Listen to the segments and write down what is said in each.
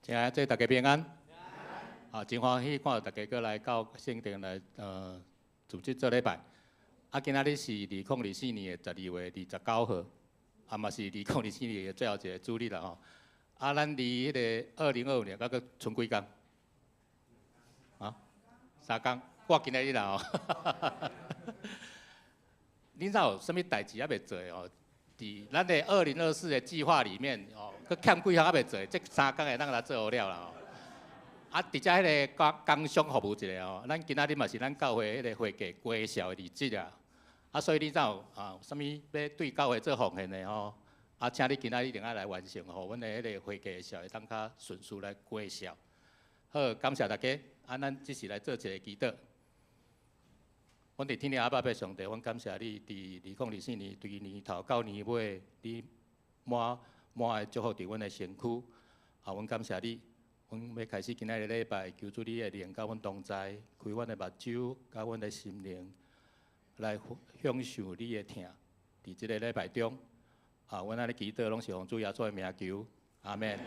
親愛的大家平安。啊，真歡喜看到大家閣來到聖殿來，組織做禮拜。啊，今仔日是2024年的12月29號，啊嘛是2024年的最後一个主日啦吼。啊，咱離彼个2025年猶閣賰幾工？啊，3工，我今仔日啦吼。恁知有啥物代誌猶未做的吼？佇咱的2024的計劃裡面哦，閣欠幾項猶未做，這3工會當來做好了啦吼。啊，佇遮彼个工商服務一下吼，咱今仔日嘛是咱教會彼个會計介紹的日子啊。啊，所以你若有啊，啥物欲對教會做奉獻的吼，啊，請你今仔日一定愛來完成，予阮的彼个會計紹會當較順序來介紹。好，感謝大家。啊，咱這時來做一个祈禱。阮佇天頂阿爸父上帝，阮感謝你佇2024年對年頭到年尾，你滿滿的祝福佇阮的身軀。啊，阮感謝你。阮欲開始今仔日禮拜，求主你的靈佮阮同在，開阮的目睭，佮阮的心靈，來享受你的疼。佇這个禮拜中，啊，阮按呢祈禱，攏是奉主耶穌的名求，阿們。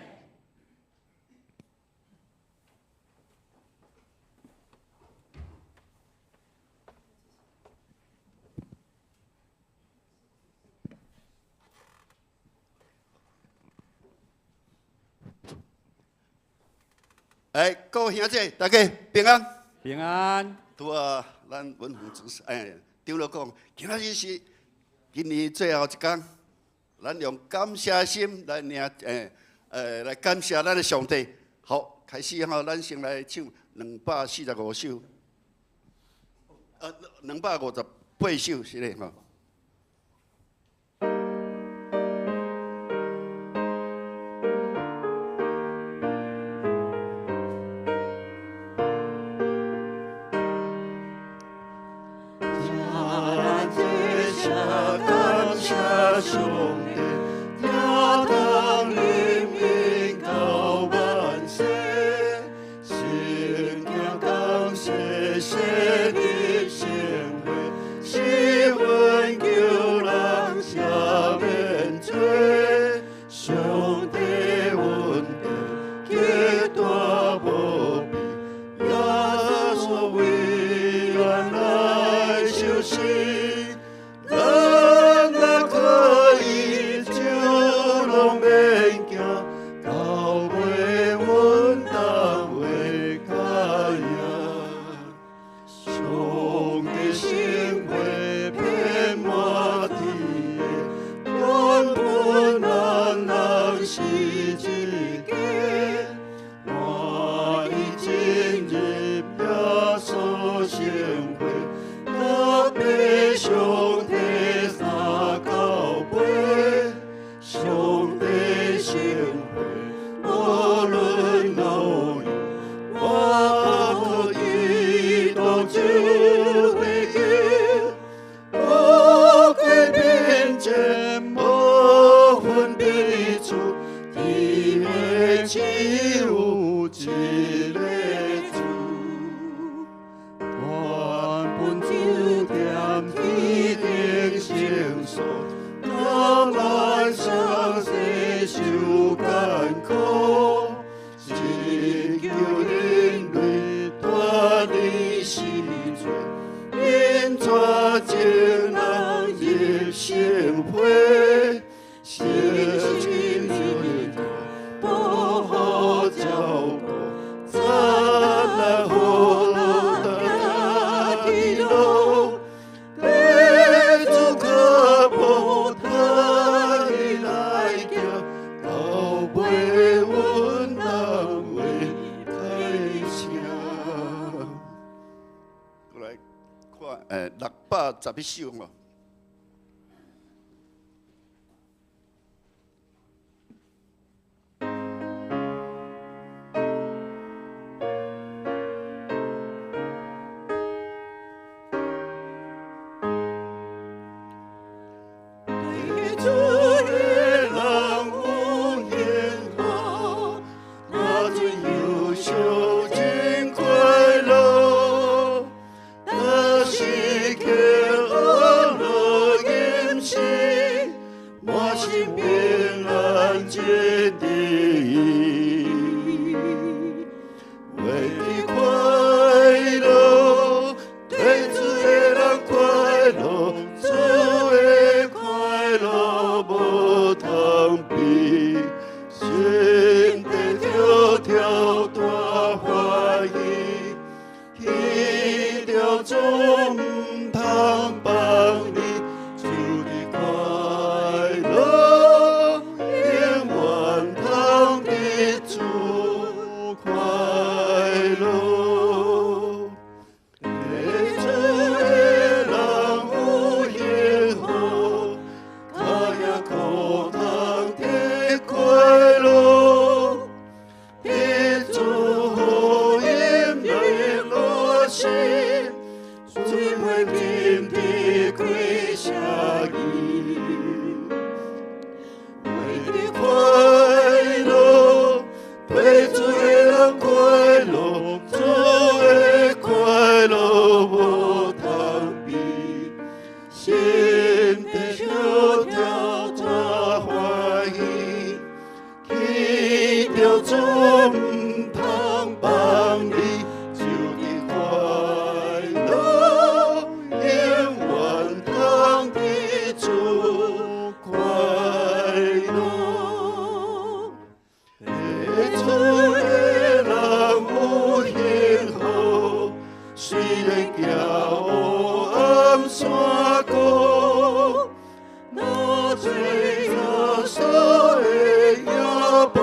哎，各位兄弟，大家平安。平安。拄仔咱文宏主持，哎，長老講，今仔日是今年最後一工，咱用感謝心來領，哎，來感謝咱的上帝。好，開始吼，咱先來唱245首，258首，是咧吼。611首哦。心平安坚定。快樂，對主的人快樂，主的快樂無通比，心底跳跳大歡喜，去著主毋通放你，主的快樂永遠通得主快樂。對主的人有幸福，跤也可通得快樂。得主福音來落實，水會天地歸下義。為的快樂，對主的人快樂，主的快樂無通比，心底跳跳大歡喜，去著主毋通放你，主的快樂永遠通得主快樂。對主的人有幸福，雖然行黑暗山谷，若做耶穌的影步，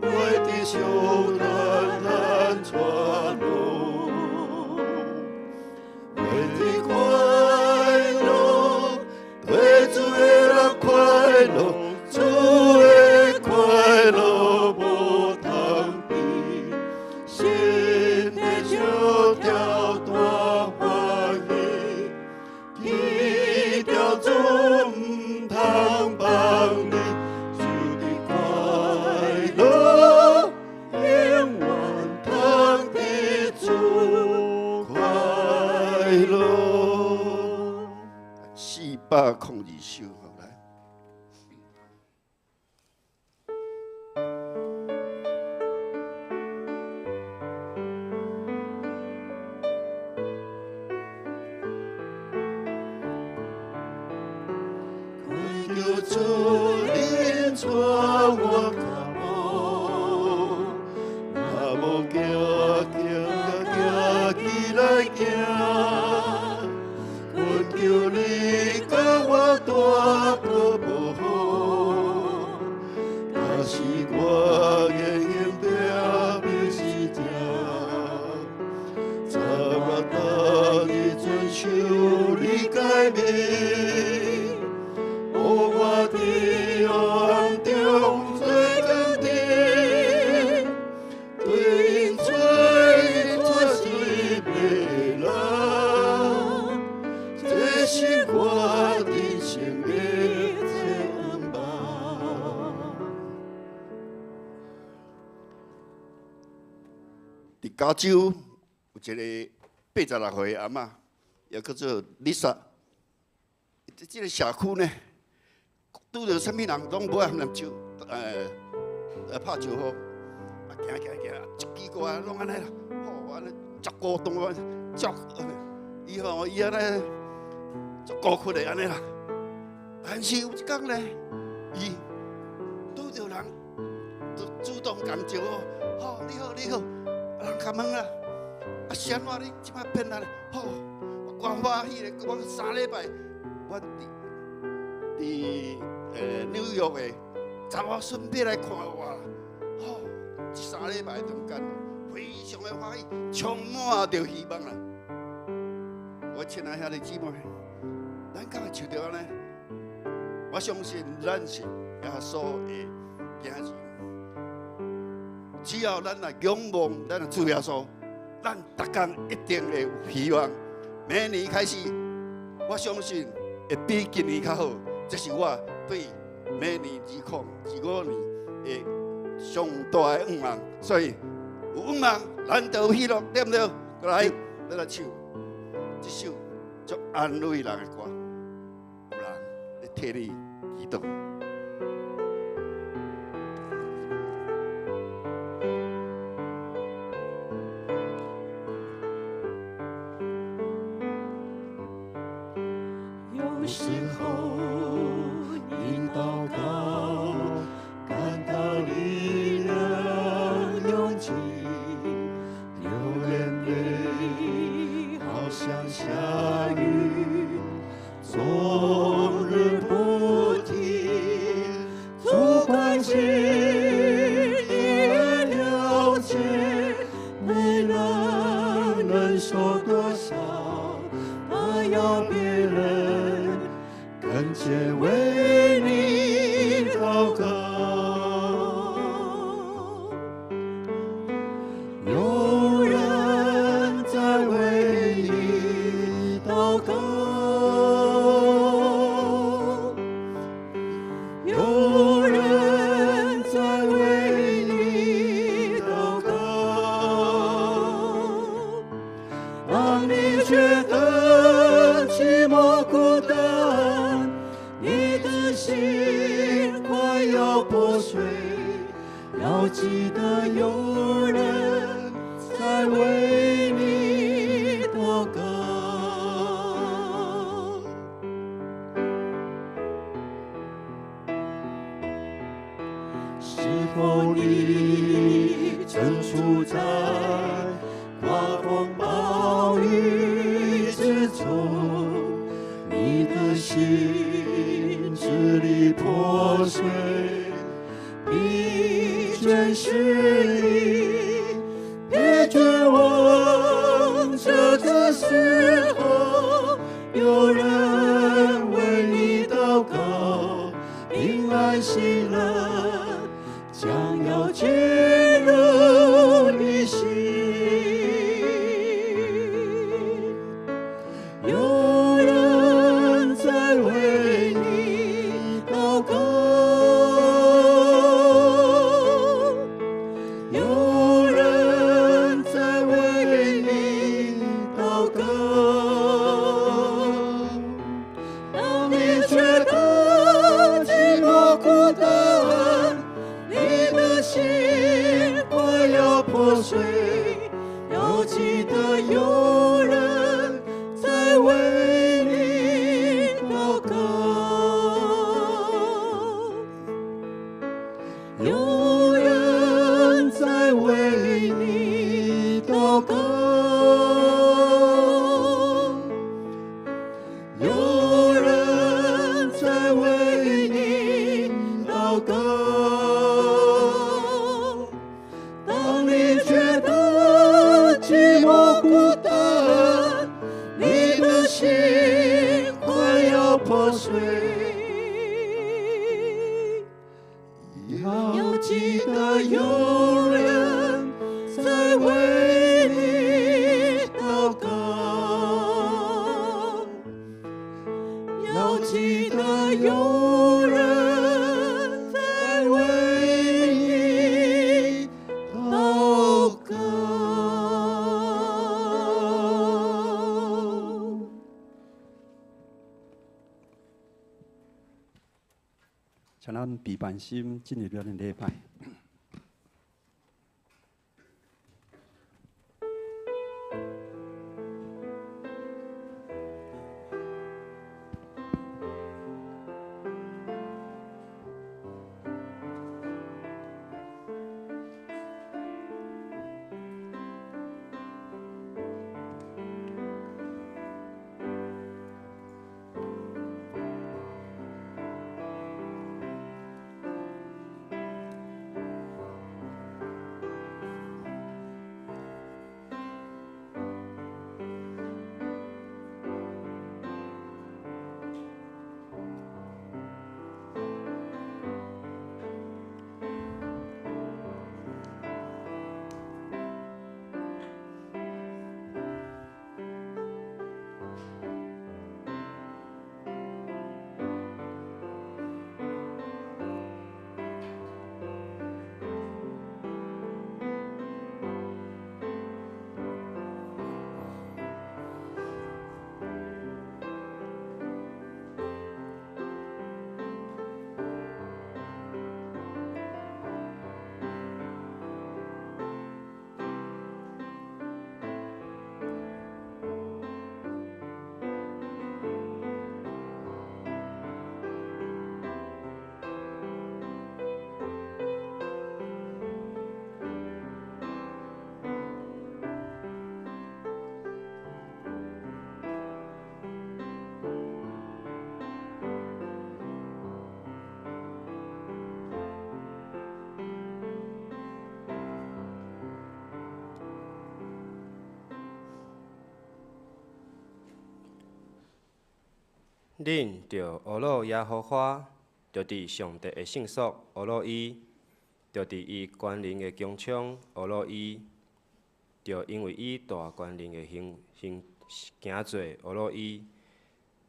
袂得受難難帶路。為的快樂，對主的人快樂，主的快樂無通比，心底跳跳大歡喜，去著主毋通放你，主的快樂永遠通得主快樂。402首，好來。懇求主恁帶我腳步，若無行行行起來行，懇求你共我帶閣無好，若是我言行定必是正，昨晚當日遵守你誡命。予我佇黑暗中做光燈，對𪜶做做水的人，這是我人生的展望。佇加州有一个86歲的阿嬤，也叫做麗莎。這個社區呢，拄著啥物人攏無愛含人招，拍招呼，啊，行行行，足奇怪，攏按呢啦，吼，按呢足孤單，足，伊吼伊按呢足孤苦的按呢啦。但是有一工呢，伊拄著人主主動共招呼，吼，你好你好，人較問啦，啊是按怎你這擺變來？吼，我偌歡喜咧，我3禮拜，我佇佇紐約的查某孫欲來看我，吼，這3禮拜中間，非常的歡喜，充滿著希望啦。我親愛兄弟姊妹，咱敢會像著按呢？我相信咱是耶穌的囝兒，只要咱來仰望咱的主耶穌，咱逐工一定會有希望。明年開始，我相信會比今年較好。這是我對明年2025年的上大的願望。所以有願望，咱就有喜樂，對毋對？過來，咱來唱這首足安慰人的歌。有人咧替你祈禱。有人在為你禱告。當你覺得寂寞孤單，你的心快要破碎，要記得有人在為你禱告。是否你正處在狂風暴雨之中？你的心支離破碎，疲倦失意，別絕望，這個時候有人為你禱告，平安喜樂將要進入你心。有人在為你禱告，有人在為你禱告。當你覺得寂寞孤單，你的心快要破碎，要記得有人在為你禱告。有人在為你禱告，有人在為你禱告。當你覺得寂寞孤單，你的心快要破碎，要記得有人在為你禱告，要記得有人在為你禱告。請咱閉辦心進入咱的禮拜。恁著呵咾耶和華，著佇上帝的聖所呵咾伊，著佇伊權能的穹蒼呵咾伊，著因為伊大權能的行行行做呵咾伊，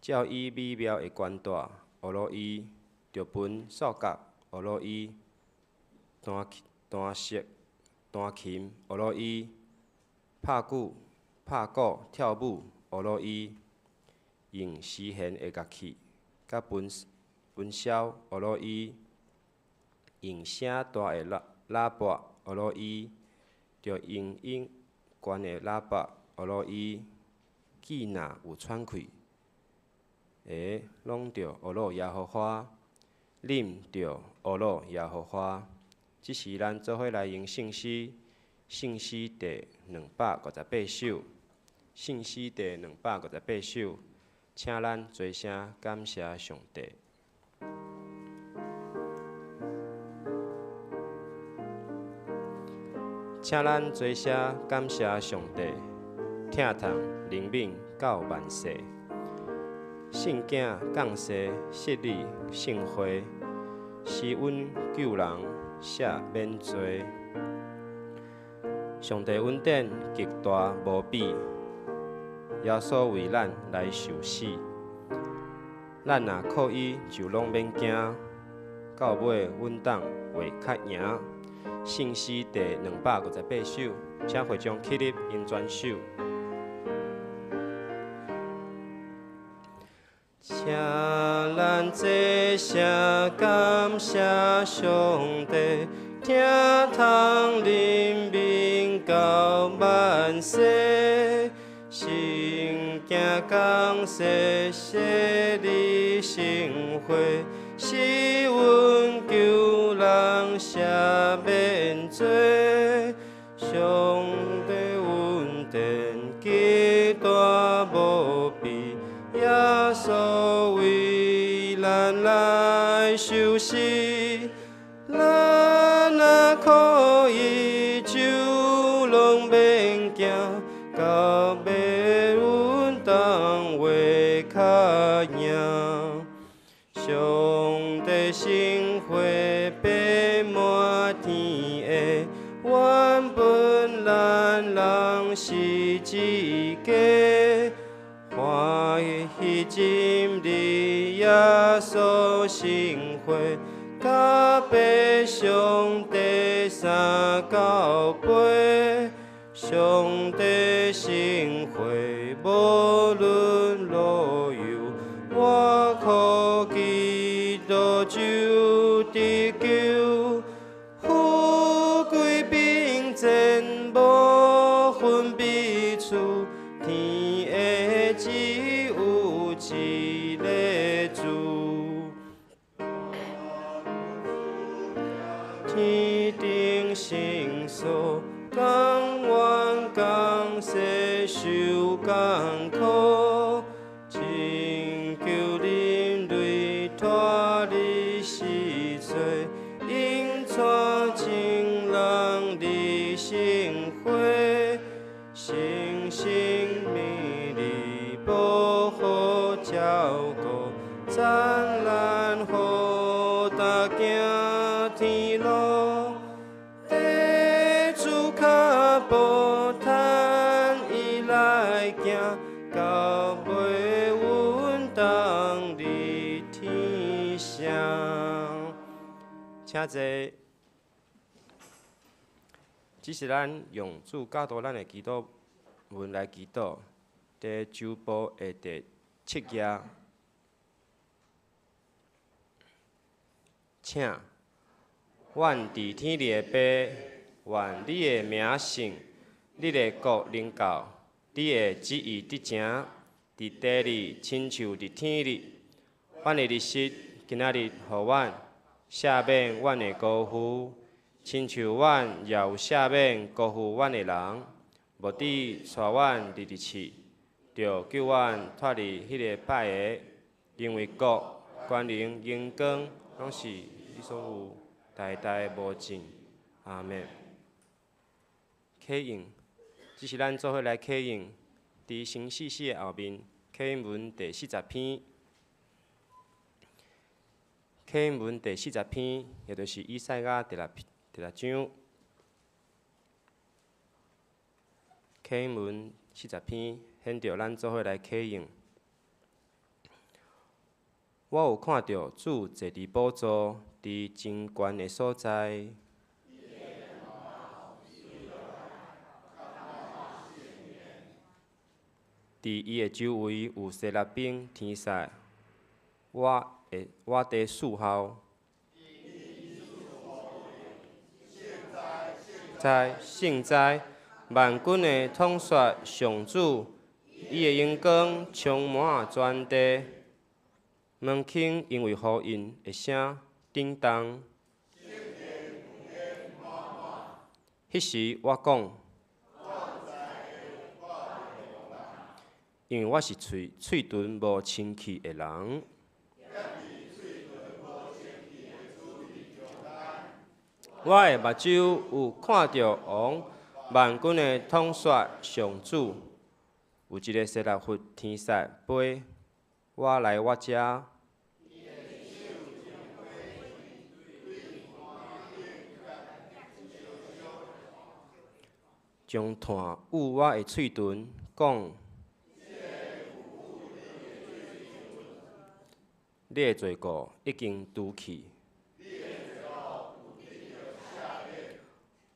照伊美妙的權大呵咾伊，著歕數角呵咾伊，彈彈瑟彈琴呵咾伊，拍鼓拍鼓跳舞呵咾伊，用絲弦的樂器佮歕歕簫呵咾伊，用聲大的喇喇叭呵咾伊，著用音懸的喇叭呵咾伊，既若有喘氣的，攏著呵咾耶和華，恁著呵咾耶和華。這是咱做伙來用聖詩，聖詩第258首，聖詩第258首，請咱齊聲感謝上帝。請咱齊聲感謝上帝，疼痛憐憫到萬世。聖囝降世，設立聖會，使阮救人赦免罪。上帝恩典極大無比，耶穌為咱來受死。咱若靠伊，就攏免驚，到尾阮當會較贏。聖詩第258首，請會眾起立，用全首。請咱齊聲感謝上帝，疼痛憐憫到萬世，聖囝降世，設立聖會，使阮救人赦免罪。上帝恩典極大無比，耶穌為咱來受死，咱若靠伊就攏免驚，到尾阮當會較贏。上帝聖血遍滿天下，原本咱人是一家，歡喜真理耶穌聖血，佮父上帝三交杯，上帝聖血無論老幼，我靠基督就得救。富貴貧賤無分彼此，天下只有一个主。天頂聖所，甘願降世受艱苦，拯救人類脫離死罪，引帶眾人入聖會，神聖美麗保護照顧，燦爛予踏行天路。地主跤步趁伊來行，到尾阮當入天城。請坐。這是咱用主教導咱的祈禱文來祈禱，第九步的第七頁。請，阮佇天裡的父，願你的名聖，你的國臨到，你的旨意得成，佇地裡親像佇天裡。阮的日食今仔日予阮，赦免阮的辜負，親像阮也有赦免辜負阮的人，無致帶阮入去試，著救阮脫離彼个歹的，因為國、權能、榮光，攏是你所有，代代無盡。阿們。啟應，這是咱做伙來啟應，佇新四詩的後面，啟應文第40篇。啟應文第40篇，也就是以賽亞第六章。啟應文40篇，現著咱做伙來啟應。我有看著主坐佇寶座，佇真懸的所在。佇伊的周圍有西拉兵、天使，倚倚佇侍候。哉，聖哉！萬軍的統帥上主，伊的榮光充滿全地。門檻因為呼應的聲振動。彼時我講，因為我是喙喙唇無清氣的人。我的目睭有看著王，萬軍的統帥上主，有一个西拉弗天使飛我來我遮。將炭捂我的喙唇，講：你的罪過已經除去。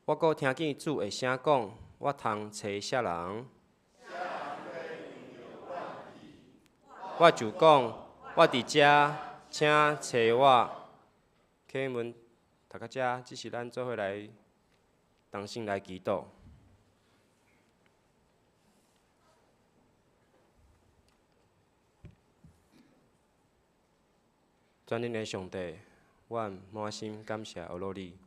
我閣聽見主的聲講：我通揣啥人？我就講：我佇遮，請揣我。經文讀到遮，這是咱做伙來同心來祈禱。全能的上帝，阮滿心感謝阿羅你，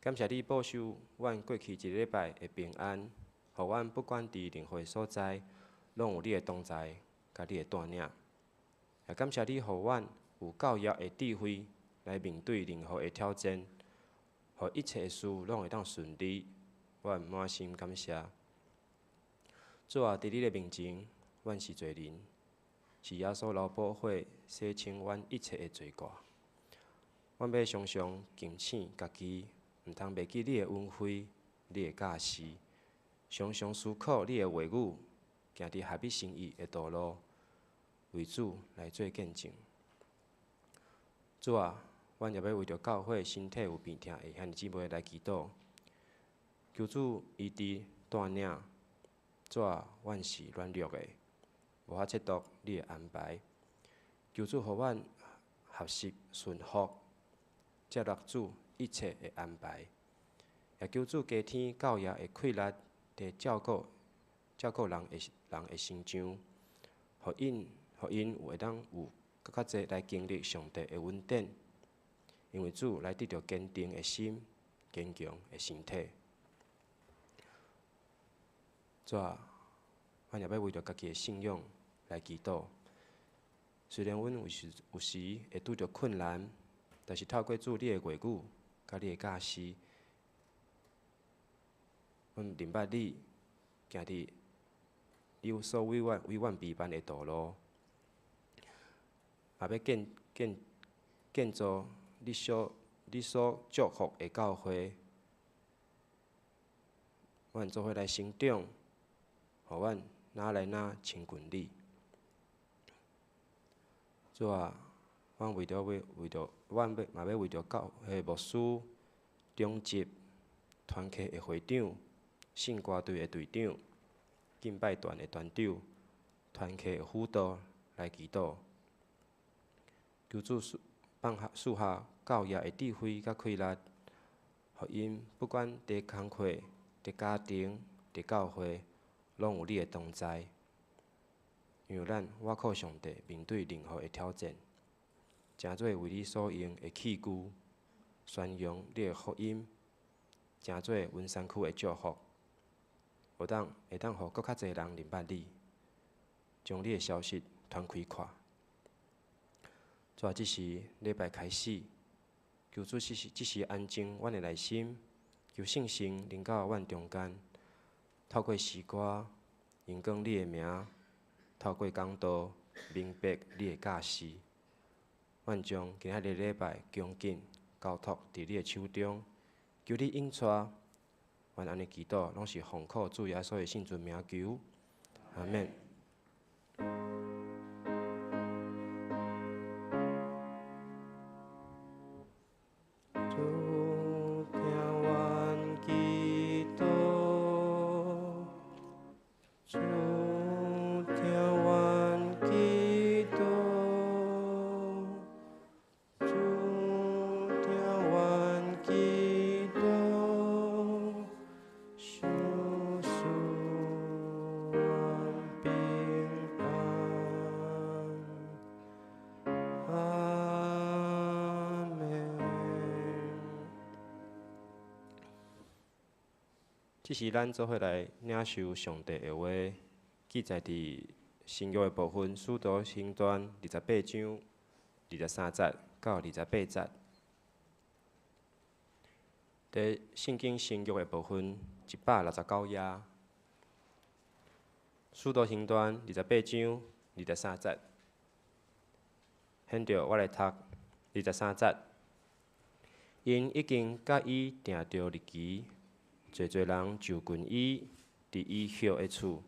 感謝你保守阮過去一禮拜的平安，予阮不管佇任何所在，攏有你的同在，佮你的帶領。也感謝你予阮有夠額的智慧來面對任何的挑戰，予一切的事攏會當順利。阮滿心感謝。主啊，佇你的面前，阮是罪人。是耶穌流寶血洗清阮一切的罪過。阮欲常常警醒家己，毋通袂記你的恩惠、你的教示，常常思考你的話語，行佇合你心意的道路，為主來做見證。主啊，阮也欲為著教會身體有病痛的兄弟姊妹來祈禱，求主醫治帶領。主啊，阮是軟弱的，無法測度你的安排，求主予阮學習順服，接納主一切的安排，也求主加添教業的氣力，佇照顧照顧人的人的成長，予𪜶予𪜶有會當有閣較濟來經歷上帝的恩典，因為主來得著堅定的心、堅強的身體。主啊，阮也欲為著家己的信仰來祈禱。雖然阮有時有時會拄著困難，但是透過主你的話語，佮你的教示，阮認捌你，行佇你所為阮為阮備辦的道路，嘛欲建建建造你所你所祝福的教會，阮做伙來成長，予阮愈來愈親近你。主啊，阮為著為為著，阮欲嘛欲為著教會牧師、長執、團契的會長、聖歌隊的隊長、敬拜團的團長、團契的輔導來祈禱。求主賜放下賜下教業的智慧佮氣力，予𪜶不管佇工課、佇家庭、佇教會，攏有你的同在。讓咱倚靠上帝，面對任何的挑戰，成做為你所用的器具，宣揚你的福音，成做雲山區的祝福，有當會當予閣較濟人認捌你，將你的消息傳開看。主啊，這時禮拜開始，求主這時這時安靜阮的內心，求聖神臨到阮中間，透過詩歌，榮光你的名。透過講道，明白你的教示。阮將今仔日禮拜恭敬交託佇你的手中，求你引帶。阮按呢祈禱，攏是奉靠主耶穌的聖尊名求。阿們。主聽阮祈禱，主聽阮祈禱，主聽阮祈禱，賞賜阮平安。阿們。這是咱做伙來領受上帝的話，記載佇新約的部分，使徒行傳28章23節到28節。佇聖經新約的部分169頁，使徒行傳二十八章二十三節。現著我來讀二十三節，𪜶已經佮伊定著日期，濟濟人就近伊，佇伊歇的厝。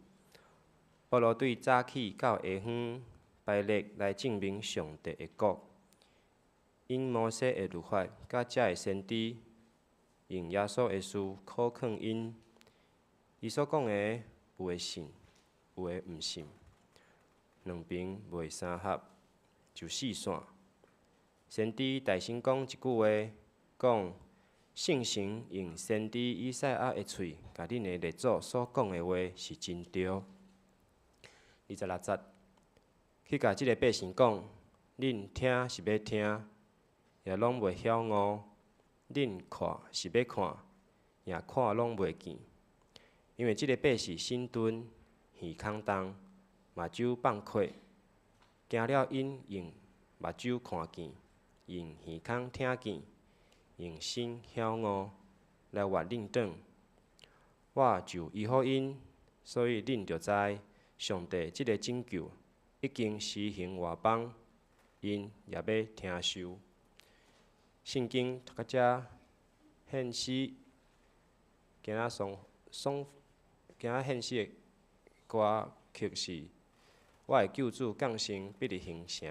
保羅對早起到下昏，排列來證明上帝的國，引摩西的律法，佮遮的先知，用耶穌的事考勸𪜶。伊所講的，有的信，有的毋信，兩邊袂相合，就四散。先知大聲講一句話，講聖神用先知以賽亞的喙，共恁的列祖所講的話是真對。26節，去共這个百姓講，恁聽是欲聽，也攏袂曉悟；恁看是欲看，也看攏袂見。因為這个百姓心鈍，耳孔重，目睭放闊，驚了𪜶用目睭看見，用耳孔聽見，用心曉悟，來越恁轉。我就醫好𪜶，所以恁著知，上帝這个拯救已經施行外邦，𪜶也欲聽受。聖經讀到遮，獻詩，今仔雙雙今仔獻詩的歌曲是《我的救主降生伯利恆城》。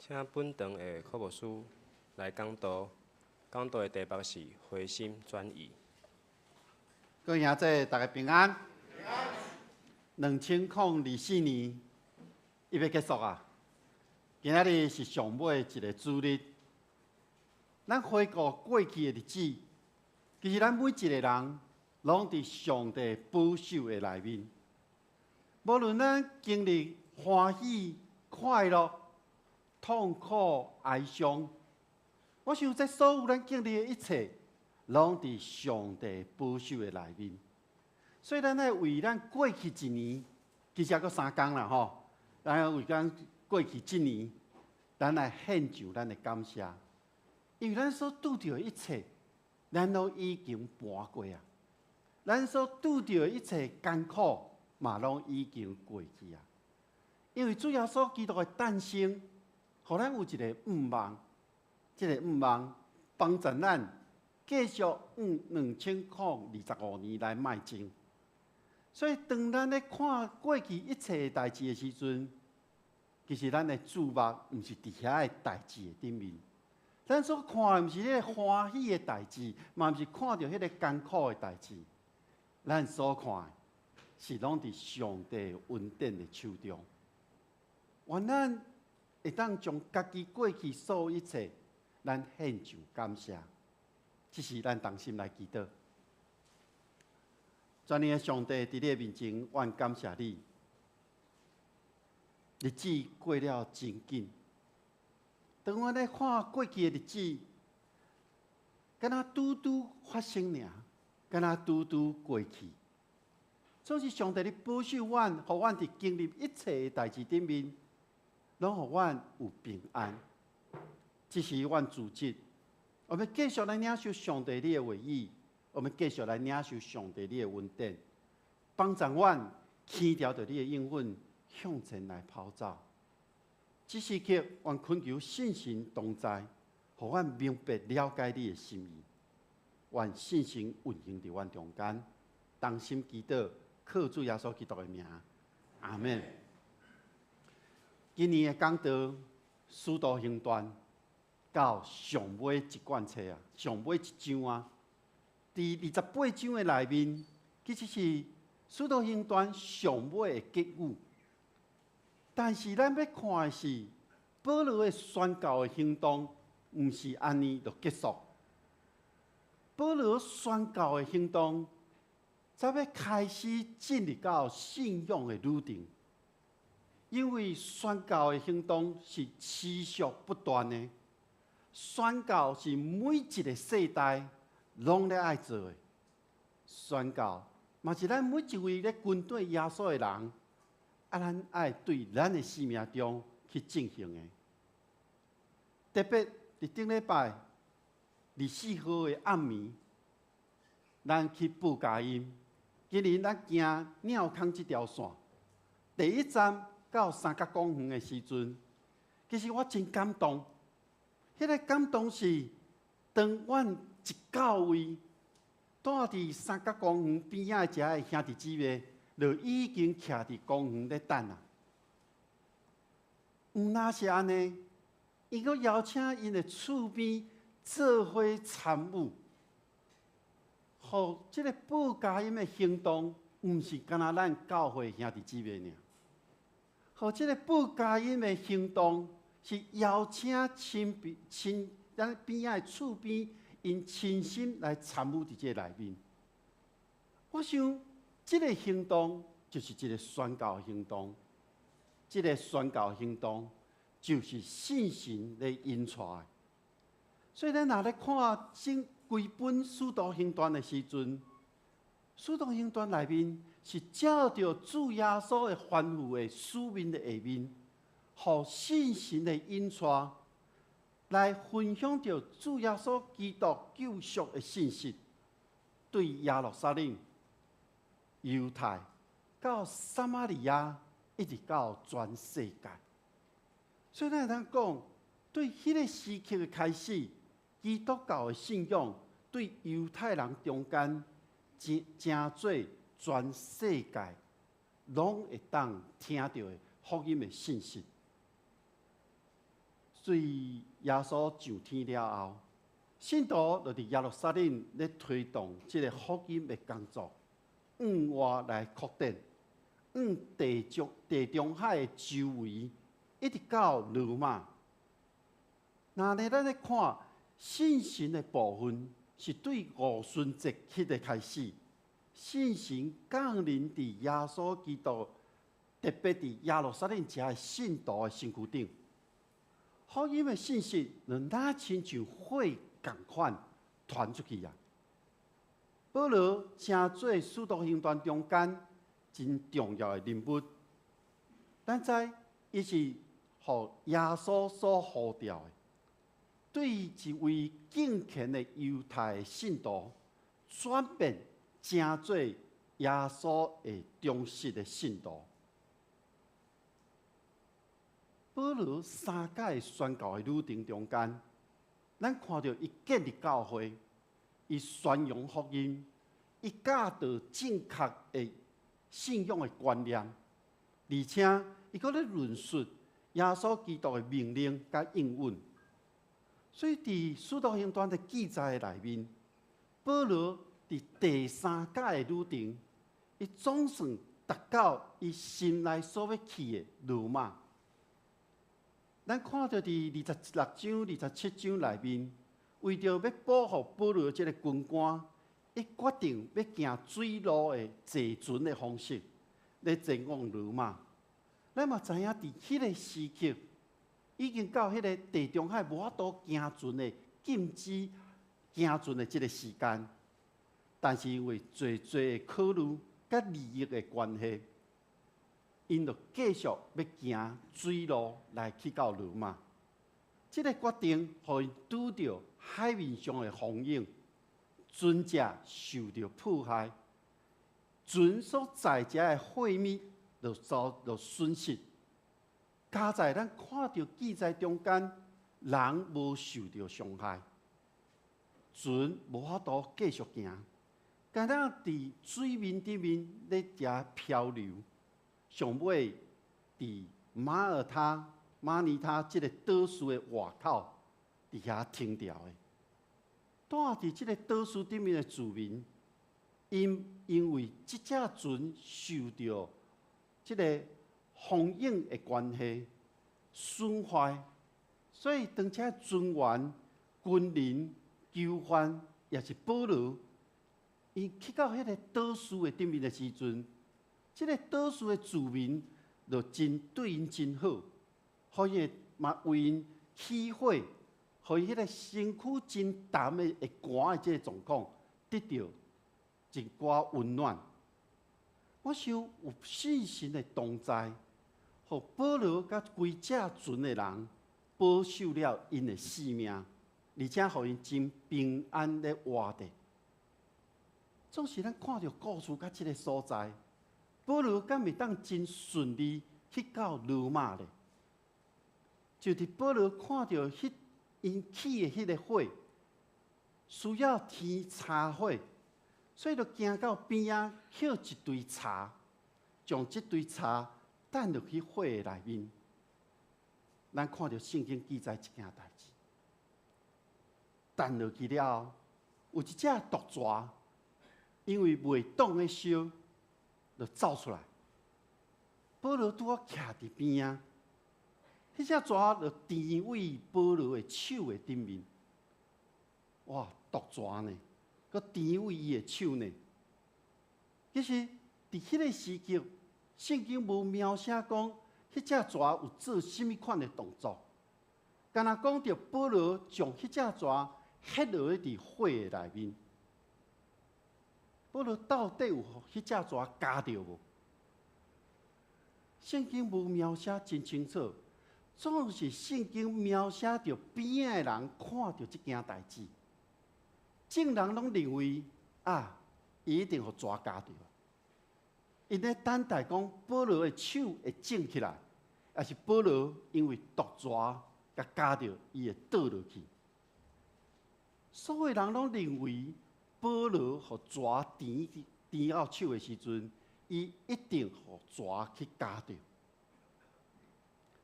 請本堂的柯牧師來講道，講道的題目是回心轉意。各位兄弟，大家平安。2024年，伊欲結束啊！今仔日是上尾一个主日。咱回顧過去的日子，其實咱每一个人攏佇上帝保守的內面。無論咱經歷歡喜、快樂、痛苦、哀傷，我想這所有咱經歷的一切，攏佇上帝保守的內面。所以咱愛為咱過去一年，其實猶閣3工啦吼，咱愛為咱過去這年，咱來獻上咱的感謝，因為咱所拄著的一切，咱攏已經跋過啊！咱所拄著的一切艱苦，嘛攏已經過去啊！因為主耶穌基督的誕生，予咱有一个向望，這个向望幫助咱繼續往2025年來邁進。所以，當咱咧看過去一切代誌的時陣，其實咱的注目毋是佇遐个代誌的頂面，咱所看的毋是彼个歡喜的代誌，嘛毋是看著彼个艱苦的代誌，咱所看的是攏佇上帝恩典的手中。願咱會當將家己過去所有一切，咱獻上感謝。這是咱同心來祈禱。全能的上帝，佇你的面前，阮感謝你。日子過了真緊，當阮咧看過去的日子，敢若拄拄發生爾，敢若拄拄過去。總是上帝你保守阮，予阮佇經歷一切的代誌頂面，攏予阮有平安。這是阮主職，我們繼續來領受上帝你的話語。我們繼續來領受上帝你的恩典，幫助阮牽牢著你的應允向前來跑走。這時刻，阮懇求聖神同在，予阮明白了解你的心意。願聖神運行佇阮中間，同心祈禱，靠主耶穌基督的名，阿們。今年的講道《使徒行傳》到上尾一卷冊啊，上尾一章啊。佇28章的內面，其實是《使徒行傳》上尾的結語。但是咱欲看的是保羅的宣教的行動，毋是按呢就結束。保羅宣教的行動，才欲開始進入到信仰的旅程。因為宣教的行動是持續不斷的，宣教是每一个世代攏咧愛做的。宣教嘛是咱每一位咧跟隨耶穌的人，啊，咱愛對咱的生命中去進行的。特別佇頂禮拜24號的暗暝，咱去報佳音。今年咱行鳥空這條線，第一站到三角公園的時陣，其實我真感動。彼個感動是當阮一到位，蹛佇三角公園邊仔遮的兄弟姊妹，就已經徛佇公園咧等啊。毋但是按呢，𪜶閣邀請𪜶的厝邊做伙參與，予這个報佳音的行動，毋是干焦咱教會兄弟姊妹爾。予這个報佳音的行動，是邀請親邊親咱邊仔的厝邊，𪜶親身來參與佇這內面。我想，這个行動就是一个宣教行動，這个宣教行動就是聖神咧引帶的。所以，咱若咧看整規本使徒行傳的時陣，使徒行傳內面是照著主耶穌的吩咐的使命的下面，予聖神的引帶來分享著主耶穌基督救贖的信息，對耶路撒冷、猶太到撒瑪利亞，一直到全世界。所以咱會當講，對彼个時刻的開始，基督教的信仰對猶太人中間，成做全世界攏會當聽著的福音的信息。對耶穌上天了後，信徒就佇耶路撒冷咧推動這个福音的工作，向外來擴展，向地中海的周圍，一直到羅馬。若呢，咱咧看信神的部分，是對五旬節彼个開始，聖神降臨佇耶穌基督，特別佇耶路撒冷遮的信徒的身軀頂。福音的信息就若親像火仝款傳出去啊！保羅成做使徒行傳中間真重要的人物，咱知伊是予耶穌所呼召的，對一位敬虔的猶太信徒轉變成做耶穌的忠實的信徒。保羅三擺宣教的旅程中間，咱看著伊建立教會，伊宣揚福音，伊教導正確的信仰的觀念，而且伊閣咧論述耶穌基督的命令佮應允。所以佇使徒行傳的記載內面，保羅佇第三擺的旅程，伊總算達到伊心內所欲去的羅馬。咱看著佇26章、27章內面，為著欲保護保羅這个軍官，伊決定欲行水路的坐船的方式來前往羅馬。咱嘛知影，佇彼个時刻，已經到彼个地中海無法度行船的禁止行船的這个時間，但是因為濟濟的考慮佮利益的關係，𪜶就繼續欲行水路來去到羅馬。這个決定，予𪜶拄著海面上的風湧，船隻受著迫害，船所載遮的貨物就遭到損失。佳哉咱看著記載中間，人無受著傷害，船無法度繼續行，敢若佇水面頂面咧遮漂流。上尾佇馬耳他、馬尼他這个島嶼的外口，佇遐停牢的。住佇這个島嶼頂面的住民，𪜶因為這隻船受著這个風湧的關係損壞，所以當這船員、軍人、囚犯，抑是保羅，𪜶去到彼个島嶼的頂面的時陣，這个島嶼的住民就真對𪜶真好，予伊嘛為𪜶起火，予伊彼个身軀真澹的會寒的這个狀況，得著一寡溫暖。我想有聖神的同在，予保羅佮規隻船的人保守了𪜶的性命，而且予𪜶真平安咧活著。總是咱看著故事佮這个所在，保羅敢會當真順利去到羅馬咧？就佇保羅看著彼𪜶起的彼个火，需要添柴火，所以就行到邊仔抾一堆柴，將這堆柴擲落去火的內面。咱看著聖經記載這件代誌，擲落去了後，有一隻毒蛇，因為袂擋咧燒，就走出來。保羅拄好徛佇邊仔，彼隻蛇就甜佇保羅的手的頂面。哇，毒蛇呢，閣甜佇伊的手呢。其實，佇彼个時刻，聖經無描寫講，彼隻蛇有做啥物款的動作，干焦講著保羅將彼隻蛇彼落去佇火的內面。保羅到底有予彼隻蛇咬著無？聖經無描寫真清楚，總是聖經描寫著邊仔的人看著這件代誌，眾人攏認為啊，伊一定予蛇咬著。𪜶咧等待講保羅的手會腫起來，抑是保羅因為毒蛇共咬著，伊會倒落去。所有人攏認為保羅予蛇甜甜到手的時陣，伊一定予蛇去咬著。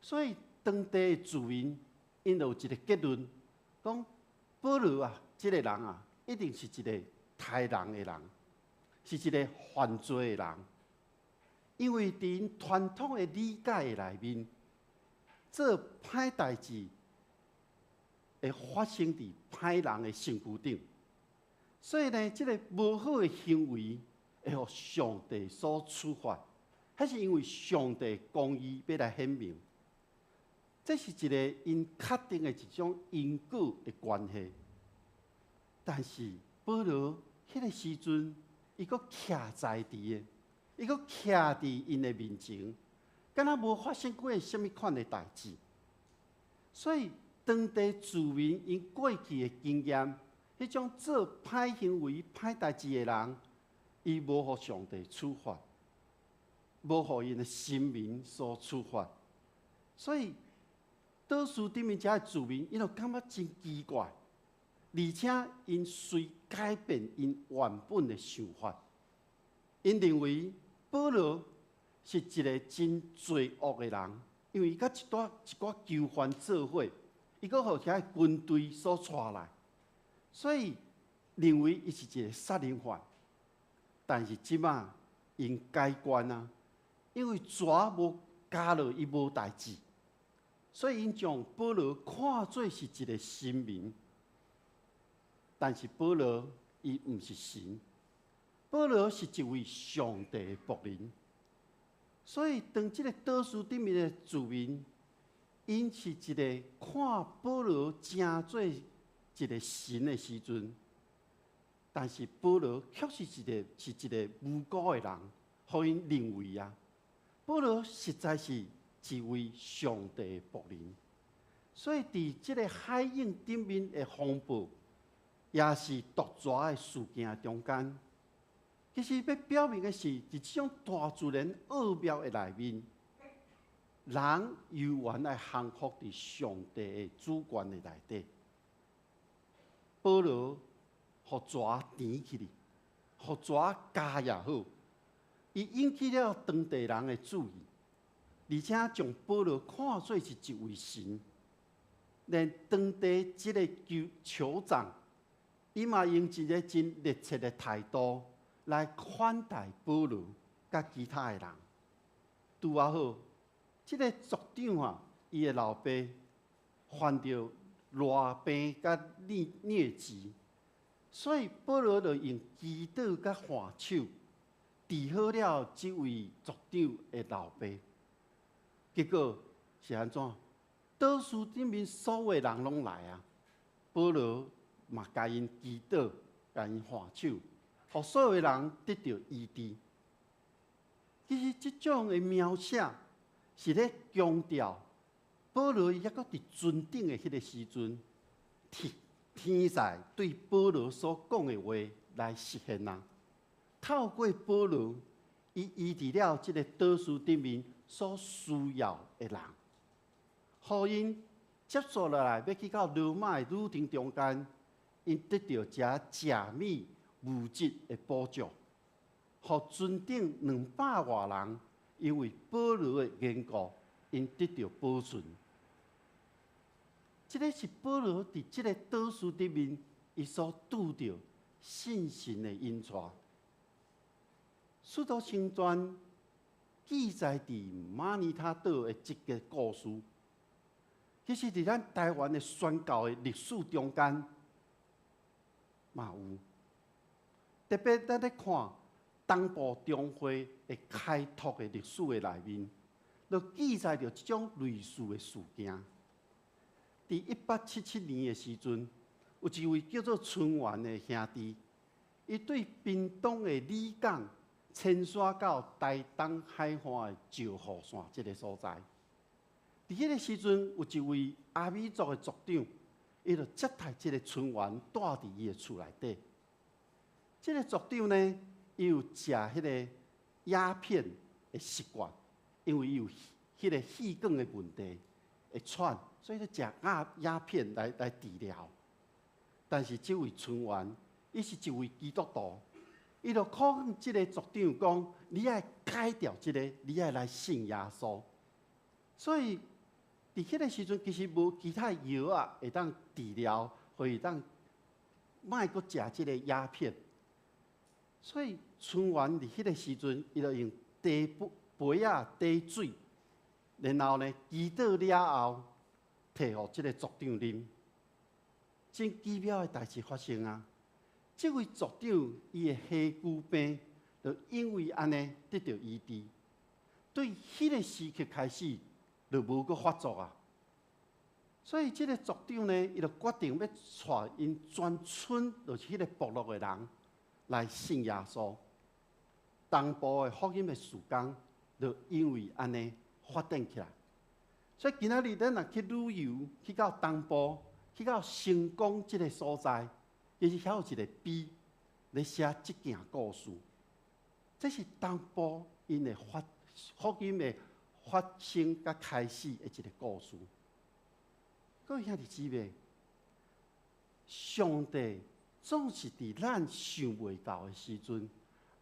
所以當地的住民，𪜶 𪜶就有一个结论，講保羅啊，這个人啊，一定是一个刣人的人，是一个犯罪的人。因為佇𪜶傳統的理解的內面，做歹代誌會發生佇歹人的身軀頂，所以呢，這个無好的行為會予上帝所處罰，彼是因為上帝公義欲來顯明。這是一個𪜶確定的一種因果的關係。但是保羅彼个時陣，伊閣徛在佇的，伊閣徛佇𪜶的面前，敢若無發生過啥物款的代誌。所以當地住民𪜶過去的經驗，彼種做歹行為、歹代誌的人，伊無予上帝處罰，無予𪜶的神明所處罰，所以島嶼頂面遮的住民，𪜶就感覺真奇怪，而且𪜶隨改變𪜶原本的想法，𪜶認為保羅是一个真罪惡的人，因為伊佮一寡囚犯做伙，伊閣予遐軍隊所帶來，所以認為伊是一个殺人犯。但是這馬𪜶改觀啊，因為蛇無咬落伊無代誌，所以𪜶將保羅看做是一个神明。但是保羅伊毋是神，保羅是一位上帝的僕人。所以當這个島嶼頂面的住民，𪜶是一个看保羅成做一个神的時陣，但是保羅確實是一个無辜的人，予𪜶認為啊，保羅實在是一位上帝的僕人。所以佇這个海湧頂面的風暴，也是毒蛇的事件中間，其實欲表明的是，佇這種大自然奧妙的內面，人猶原愛降服佇上帝的主權的內底。保羅予蛇纏起去，予蛇咬也好，伊引起了當地人的注意，而且將保羅看做是一位神，連當地這个酋長，伊嘛用一个真熱切的態度來款待保羅佮其他的人。拄仔好，這个族長啊，伊的老爸患著癩病佮瘧疾，所以保羅就用祈禱佮按手治好了這位族長的老爸。結果是按怎？島嶼頂面所有的人攏來啊，保羅嘛共𪜶祈禱，共𪜶按手，予所有的人得著醫治。其實這種的描寫是咧強調保羅伊猶閣佇船頂的彼个時陣，天使對保羅所講的話來實現啊。透過保羅，伊醫治了這个島嶼頂面所需要的人，予𪜶接續落來欲去到羅馬的旅程中間，𪜶得著遮食物物質的補助，予船頂200外人因為保羅的緣故，𪜶得著保存。這个是保羅佇這个島嶼頂面，伊所拄著信神的引帶。使徒行傳記載佇馬耳他島的這个故事，其實佇咱台灣的宣教的歷史中間嘛有。特別咱咧看東部中會的開拓的歷史的內面，就記載著這種類似的事件。佇1877年的時陣，有一位叫做春元的兄弟，伊對屏東的里港遷徙到台東海岸的石虎山這个所在。佇彼个時陣，有一位阿美族的族長，伊就接待這个春元蹛佇伊的厝內底。這个族長呢，伊有食彼个鴉片的習慣，因為伊有彼个氣管的問題，會喘，所以咧食鴉片來治療。但是這位春元，伊是一位基督徒，伊就苦勸這个族長講：你愛改掉這个，你愛來信耶穌。所以，佇彼个時陣，其實無其他藥仔會當治療，或會當莫閣食這個鴉片。所以村員佇彼個時陣，伊就用茶杯仔貯水，然後呢，祈禱了後，提予這個族長啉。真奇妙的代誌發生啊！這位族長伊的火蛆病，就因為按呢得著醫治。對彼個時刻開始，就無閣發作啊。所以這個族長呢，伊就決定欲帶𪜶全村，就是彼個部落的人來信耶穌。東部的福音的事工，就因為按呢發展起來。所以今仔日咱若去旅遊，去到東部，去到成功這个所在，其實遐有一个碑，咧寫這件故事。這是東部𪜶的發福音的發生佮開始的一个故事。各位兄弟姊妹，上帝總是佇咱想袂到的時陣，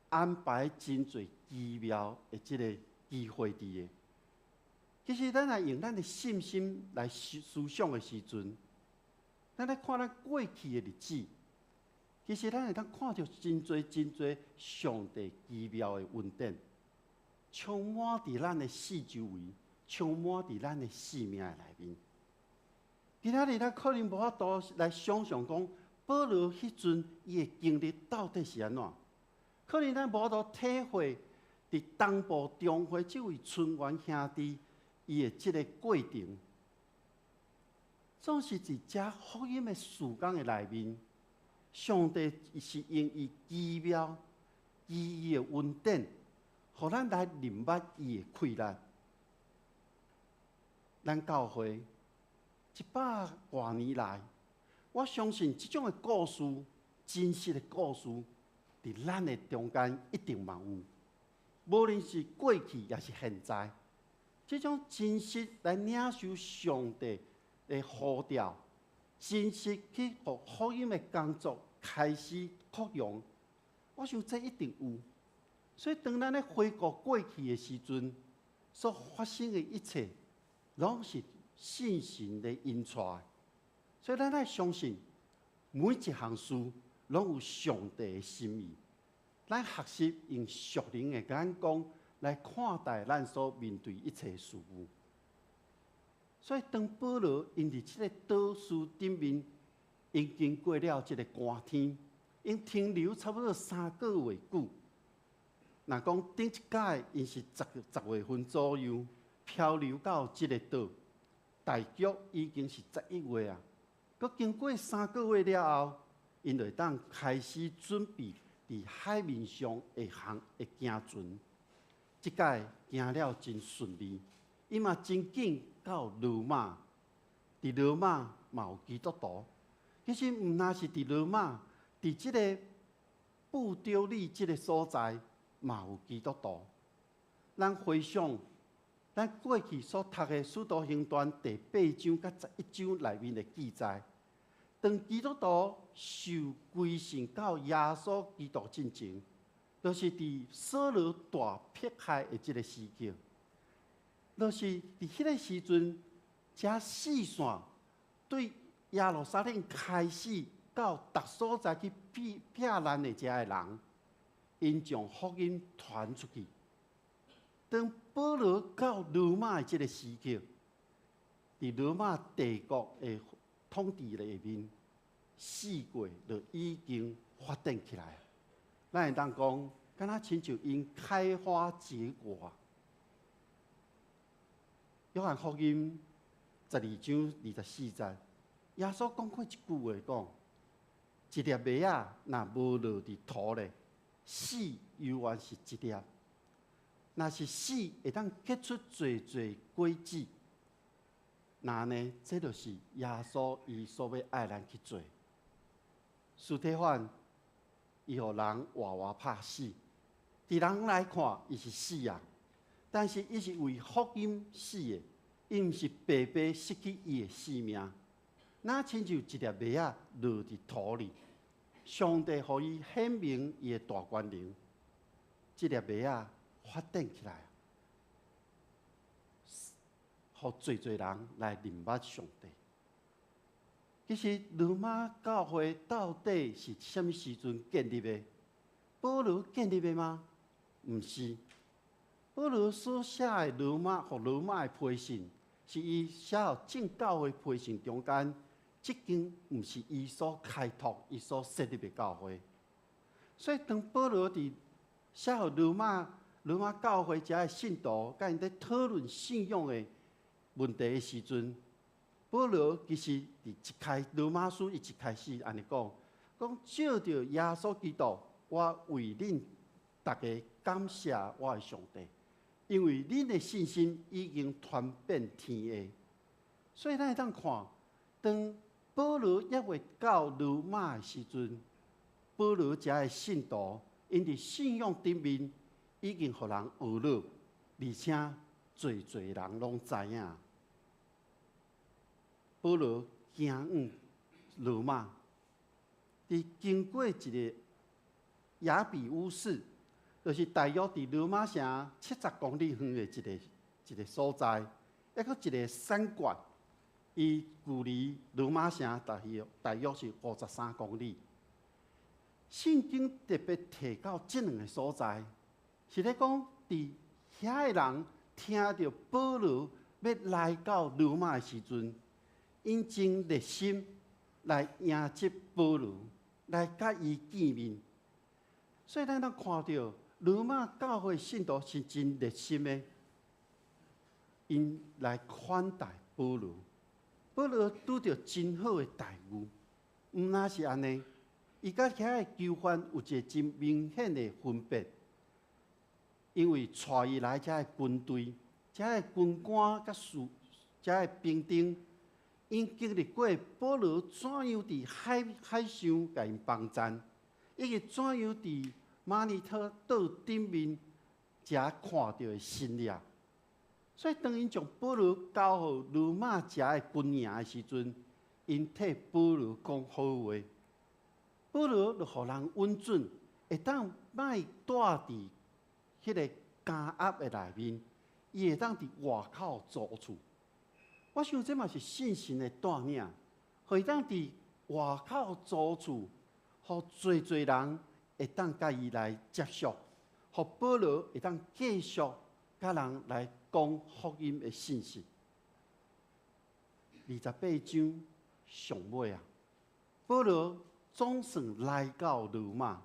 安排真濟奇妙的這个機會佇的。其實咱若用咱的信心來思想的時陣，咱來看咱過去的日子，其實咱會當看著真濟真濟上帝奇妙的恩典，充滿佇咱的四周圍，充滿佇咱的生命的內面。今仔日咱可能無法度來想像講，保羅彼陣伊的經歷到底是按怎？可能咱無法度體會佇東部中會這位村員兄弟伊的這个過程。總是佇這福音的事工的內面，上帝是用伊奇妙、奇異的恩典，予咱來認捌伊的氣力。咱教會一百外年來，我相信這種的故事，真實的故事，佇咱的中間一定嘛有。無論是過去抑是現在，這種真實來領受上帝的呼召，真實去予福音的工作開始擴張，我想這一定有。所以當咱咧回顧過去的時陣，所發生的一切，攏是信神的引帶。所以咱愛相信，每一項事攏有上帝的心意。咱學習用屬靈的眼光來看待咱所面對一切事物。所以當保羅𪜶佇這个島嶼頂面，𪜶經過了這个寒天，𪜶停留差不多3個月久。若講頂一擺，𪜶是10月份左右漂流到這个島，大約已經是11月啊。閣經過三個月了後，𪜶就會當開始準備佇海面上會行會行船。這擺行了真順利，伊嘛真緊到羅馬。佇羅馬嘛有基督徒。其實毋但是佇羅馬，佇這个布丟利這个所在嘛有基督徒。咱回想咱過去所讀的《使徒行傳》第八章佮11章內面的記載，當基督徒受歸信到耶穌基督進前，就是佇掃羅大迫害的這个時期，就是佇彼个時陣，這四線對耶路撒冷開始到逐所在去避避難的這个人，𪜶將福音傳出去。當保羅到羅馬的這个時刻，佇羅馬帝國的統治內面，四國就已經發展起來。咱會當講，敢若親像𪜶開花結果。約翰福音12章24節，耶穌講過一句話，講：一粒麥仔若無落佇土裡，死猶原是一粒；若是死，會當結出濟濟果子。那呢，這就是耶穌伊所欲愛咱去做。司提反，伊予人活活拍死，佇人來看，伊是死啊，但是伊是為福音死的，伊毋是白白失去伊的性命。若親像一粒麥仔落佇土裡，上帝予伊顯明伊的大權能，這粒麥仔發展起來，予予濟濟人來認捌上帝。其實羅馬教會到底是啥物時陣建立的？保羅建立的嗎？毋是。保羅所寫的羅馬予羅馬的批信，是伊寫予眾教會批信中間，這間毋是伊所開拓、伊所設立的教會。所以當保羅佇寫予羅馬教會遮的信徒，佮𪜶咧討論信仰的問題的時陣，保羅其實佇一開羅馬書，伊一開始按呢講，講藉著耶穌基督，我為恁逐家感謝我的上帝，因為恁的信心已經傳遍天下。所以咱會當看，當保羅猶未到羅馬的時陣，保羅遮的信徒，𪜶佇信仰頂面已經予人訛咾，而且濟濟人攏知影。保羅行往羅馬，佇經過一个亞比烏市，就是大約佇羅馬城70公里遠的一个所在，抑閣一个山谷，伊距離羅馬城大約是53公里。聖經特別提到這兩个所在，是咧講佇遐的人聽著保羅欲來到羅馬的時陣，𪜶真熱心來迎接保羅，來佮伊見面。所以咱通看著羅馬教會信徒是真熱心的，𪜶來款待保羅。保羅拄著真好的待遇，毋但是按呢，伊佮遐的囚犯有一个真明顯的分別，因為帶伊來遮的軍隊、遮的軍官佮士、遮的兵丁，𪜶經歷過保羅怎樣佇海上共𪜶幫贊，以及怎樣佇馬尼特島頂面遮看著的神跡。所以當𪜶將保羅交予羅馬遮的軍營的時陣，𪜶替保羅講好話。保羅就予人允准，會當莫蹛佇彼个監押的內面，伊會當佇外口租厝。我想這嘛是信神的帶領，會當佇外口租厝，予濟濟人會當佮伊來接觸，予保羅會當繼續佮人來講福音的信息。28章上尾啊，保羅總算來到羅馬。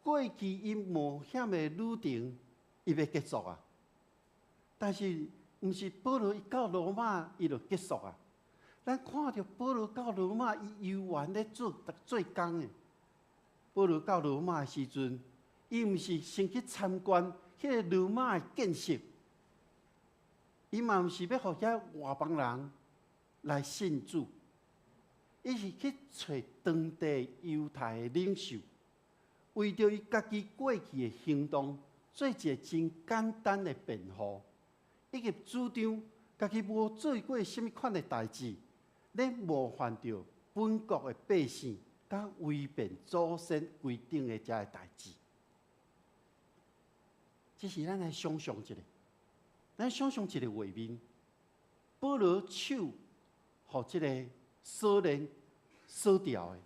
過去伊冒險的旅程，伊欲結束啊。但是，毋是保羅一到羅馬，伊就結束啊。咱看著保羅到羅馬，伊猶原咧做工的。保羅到羅馬的時陣，伊毋是先去參觀彼个羅馬的建設，伊嘛毋是欲予遐外邦人來信主，伊是去揣當地猶太的領袖，為著伊家己過去的行動，做一个真簡單的辯護，以及主張家己無做過啥物款的代誌，咧冒犯著本國的百姓，佮違背祖先規定的遮个代誌。這是咱來想象一下，咱想象一个畫面：保羅手予這个鎖鏈鎖牢的，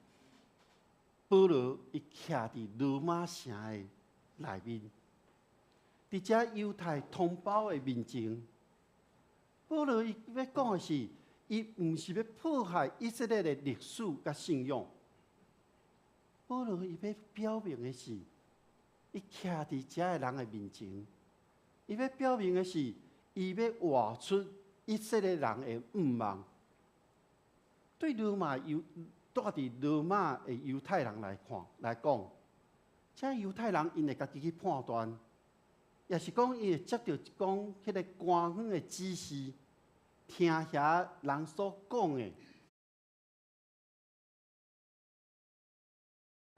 保羅伊徛佇羅馬城的內面，佇遮猶太同胞的面前，保羅伊欲講的是，伊毋是欲破壞以色列的歷史佮信仰。保羅伊欲表明的是，伊徛佇遮的人的面前，伊欲表明的是，伊欲活出以色列人的向望。對蹛佇羅馬的猶太人來看來講，遮猶太人𪜶會家己去判斷，抑是講伊會接著講彼个官方的指示，聽遐人所講的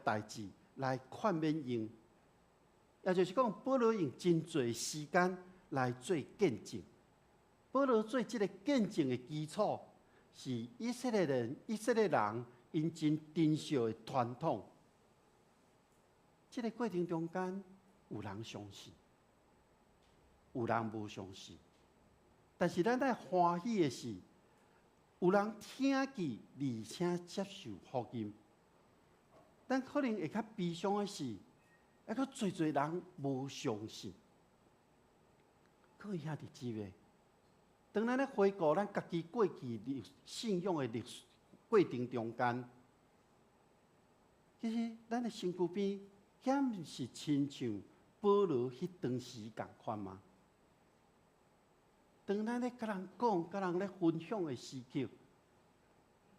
代誌來勸勉𪜶。也就是講，保羅用真濟時間來做見證。保羅做這个見證的基礎，是以色列人𪜶真珍惜的傳統。這个過程中間，有人相信，有人無相信。但是咱愛歡喜的是，有人聽見而且接受福音。咱可能會較悲傷的是，猶閣濟濟人無相信。各位兄弟姊妹，當咱咧回顧咱家己過去歷信仰的歷史過程中間，其實咱的身軀邊，敢毋是親像保羅彼當時仝款嗎？當咱咧佮人講、佮人咧分享的時刻，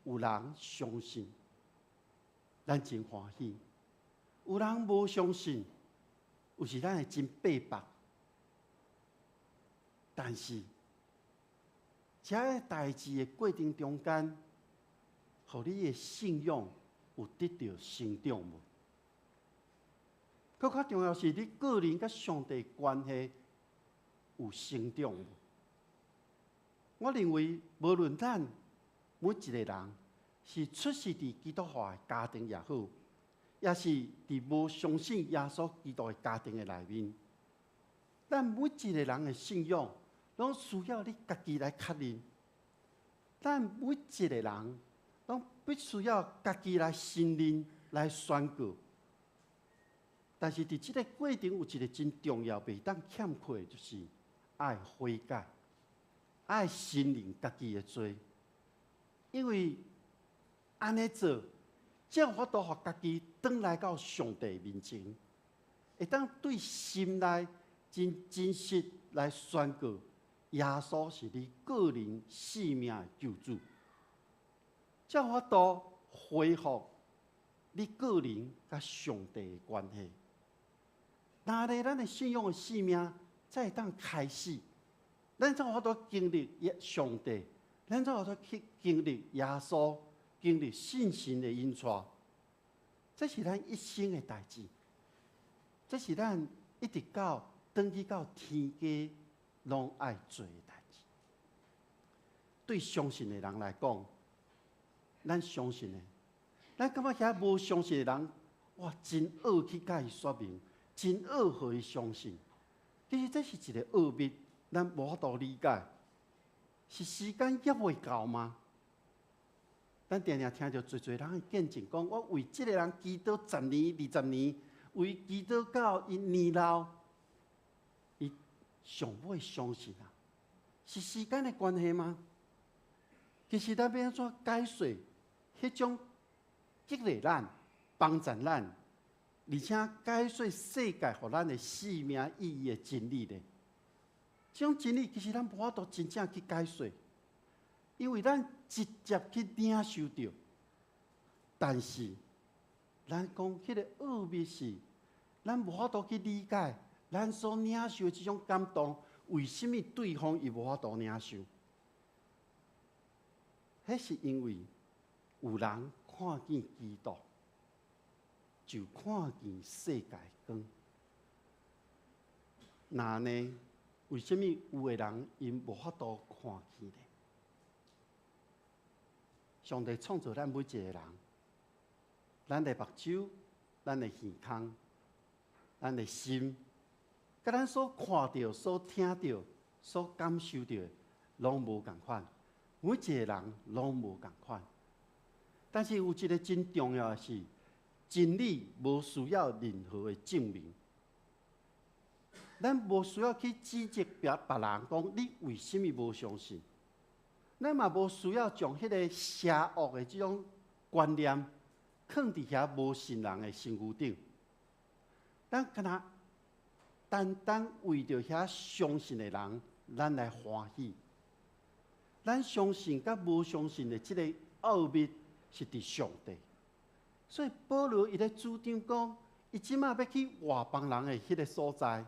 有人相信，咱真歡喜；有人無相信，有時咱會真白目。但是，這个代誌的過程中間，予你的信仰有得著成長無？閣較重要是，你個人佮上帝關係有成長無？我認為，無論咱每一個人是出世佇基督化的家庭也好，抑是佇無相信耶穌基督的家庭的內面，咱每一個人的信仰，攏需要你家己來確認。咱每一個人攏必須要家己來承認、來宣告。但是佇這個過程有一個真重要、袂當欠缺的，就是愛悔改、愛承認家己的罪。因為按呢做，才有法度予家己轉來到上帝面前，會當對心內真真實來宣告，耶穌是你個人性命的救主，才有法度恢復你個人佮上帝的關係。若咧，咱的信仰的生命才會當開始，咱才有法度經歷耶上帝，咱才有法度去經歷耶穌，經歷聖神的引帶。這是咱一生的代誌，這是咱一直到轉去到天家攏愛做的代誌。對相信的人來講，咱相信的，咱感覺遐無相信的人，哇，真惡去共伊說明，真惡予伊相信。其實這是一個奧秘，咱無法度理解。是時間猶未到嗎？咱定定聽著濟濟人的見證，講我為這個人祈禱十年、20年，為祈禱到伊年老，伊上尾相信啊，是時間的關係嗎？其實咱欲按怎解說彼種激勵咱、幫助咱，而且解說世界予咱的生命意義的真理呢？這種真理其實咱無法度真正去解說，因為咱直接去領受著。但是，咱講彼個奧秘是，咱無法度去理解，咱所領受的這種感動，為啥物對方伊無法度領受？彼是因為有人看見基督，就看見世界光。那呢？為啥物有的人𪜶無法度看見呢？上帝創造咱每一個人，咱的目睭、咱的耳孔、咱的心，佮咱所看著、所聽著、所感受著的，攏無仝款。每一個人攏無仝款。但是有一個真重要的是，真理無需要任何的證明。咱無需要去指責別別人講你為啥物無相信，咱嘛無需要將彼個邪惡的這種觀念囥佇遐無信人的身軀頂。咱敢若單單為著遐相信的人，咱來歡喜。咱相信佮無相信的這個奧秘是佇上帝。所以保羅伊咧主張講，伊這馬欲去外邦人的彼個所在。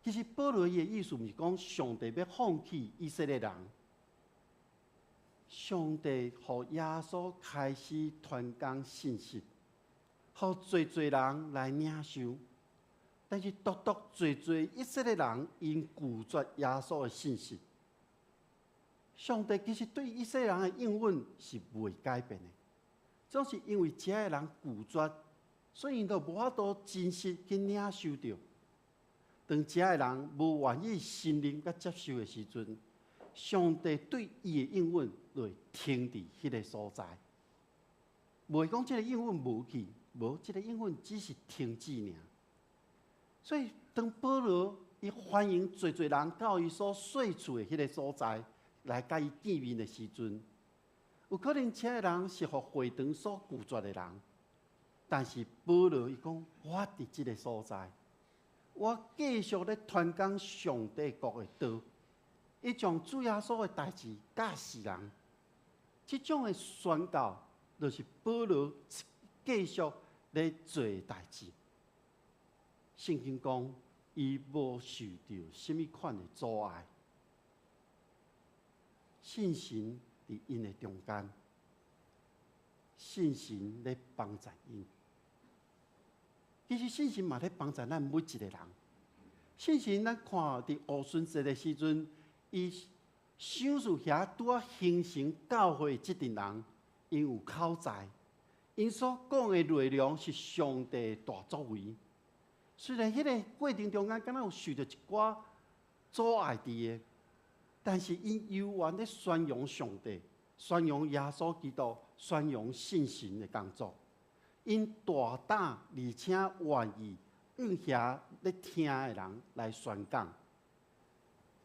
其實保羅伊的意思毋是講上帝欲放棄以色列人，上帝予耶穌開始傳講信息，予濟濟人來領受，但是獨獨濟濟以色列人𪜶拒絕耶穌的信息。上帝其實對以色列人的應允是袂改變的，總是因為這个人拒絕，所以𪜶就無法度真實去領受著。當這个人無願意承認佮接受的時陣，上帝對伊的應允就會停佇彼个所在。袂講這个應允無去，無這个應允只是停止爾。所以當保羅伊歡迎濟濟人到伊所稅厝的彼个所在來佮伊見面的時陣，有可能請的人是予會堂所拒絕的人，但是保羅伊講，我佇這个所在，我繼續咧傳講上帝國的道，伊將主耶穌的代誌教示人，這種的宣告，就是保羅繼續咧做的代誌。聖經講，伊無受著啥物款的阻礙，信神佇𪜶的中間，信神咧幫助𪜶。其實信神嘛咧幫助咱每一个人。信神咱看佇五旬節的時陣，伊賞賜遐拄仔形成教會這陣人，𪜶有口才，𪜶所講的內容是上帝大作為。雖然彼个過程中間敢若有受著一寡阻礙佇的，但是𪜶猶原咧宣揚上帝、宣揚耶穌基督、宣揚信神的工作。𪜶大膽而且願意向遐咧聽的人來宣講。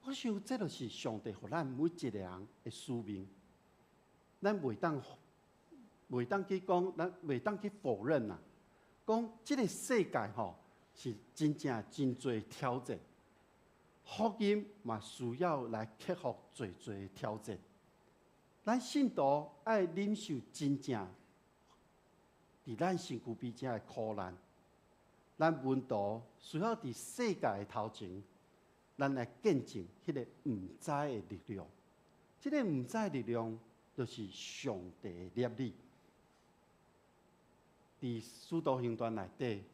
我想這就是上帝予咱每一个人的使命。咱袂當去講，咱袂當去否認啊。講這个世界吼是真正真濟挑戰，福音嘛需要來克服濟濟挑戰。咱信徒愛忍受真正佇咱身軀邊遮的苦難，咱門徒需要佇世界的頭前，咱來見證彼个毋知的力量。這个毋知的力量，就是上帝的攝理。佇使徒行傳內底，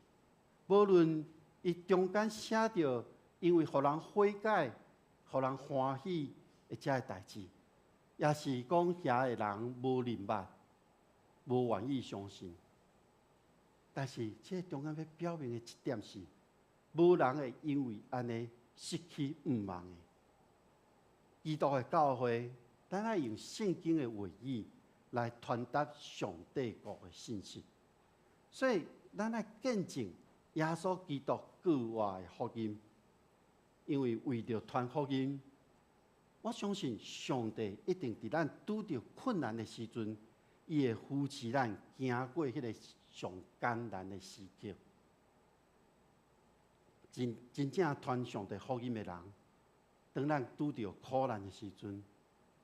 無論伊中間寫著，因為予人悔改、予人歡喜的這个代誌，抑是講遐的人無認捌、無願意相信。但是，這個中間欲表明的一點是，無人會因為按呢失去向望的。基督的教會，咱愛用聖經的話語來傳達上帝國的信息。所以，咱愛見證耶穌基督復活的福音，因為為著傳福音，我相信上帝一定佇咱拄著困難的時陣，伊會扶持咱行過彼个上艱難的時刻。真真正傳上帝福音的人，當咱拄著苦難的時陣，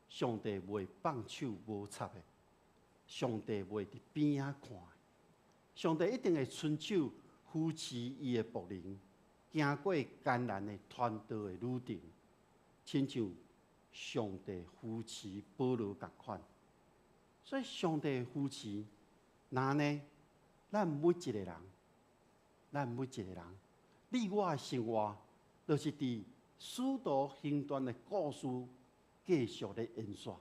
上帝袂放手無插的，上帝袂佇邊仔看的，上帝一定會伸手扶持伊的僕人，行過艱難的傳道的旅程，親像上帝扶持保羅仝款。所以上帝扶持，那呢？咱每一个人，咱每一个人，你我的生活，就是佇使徒行傳的故事繼續咧延續。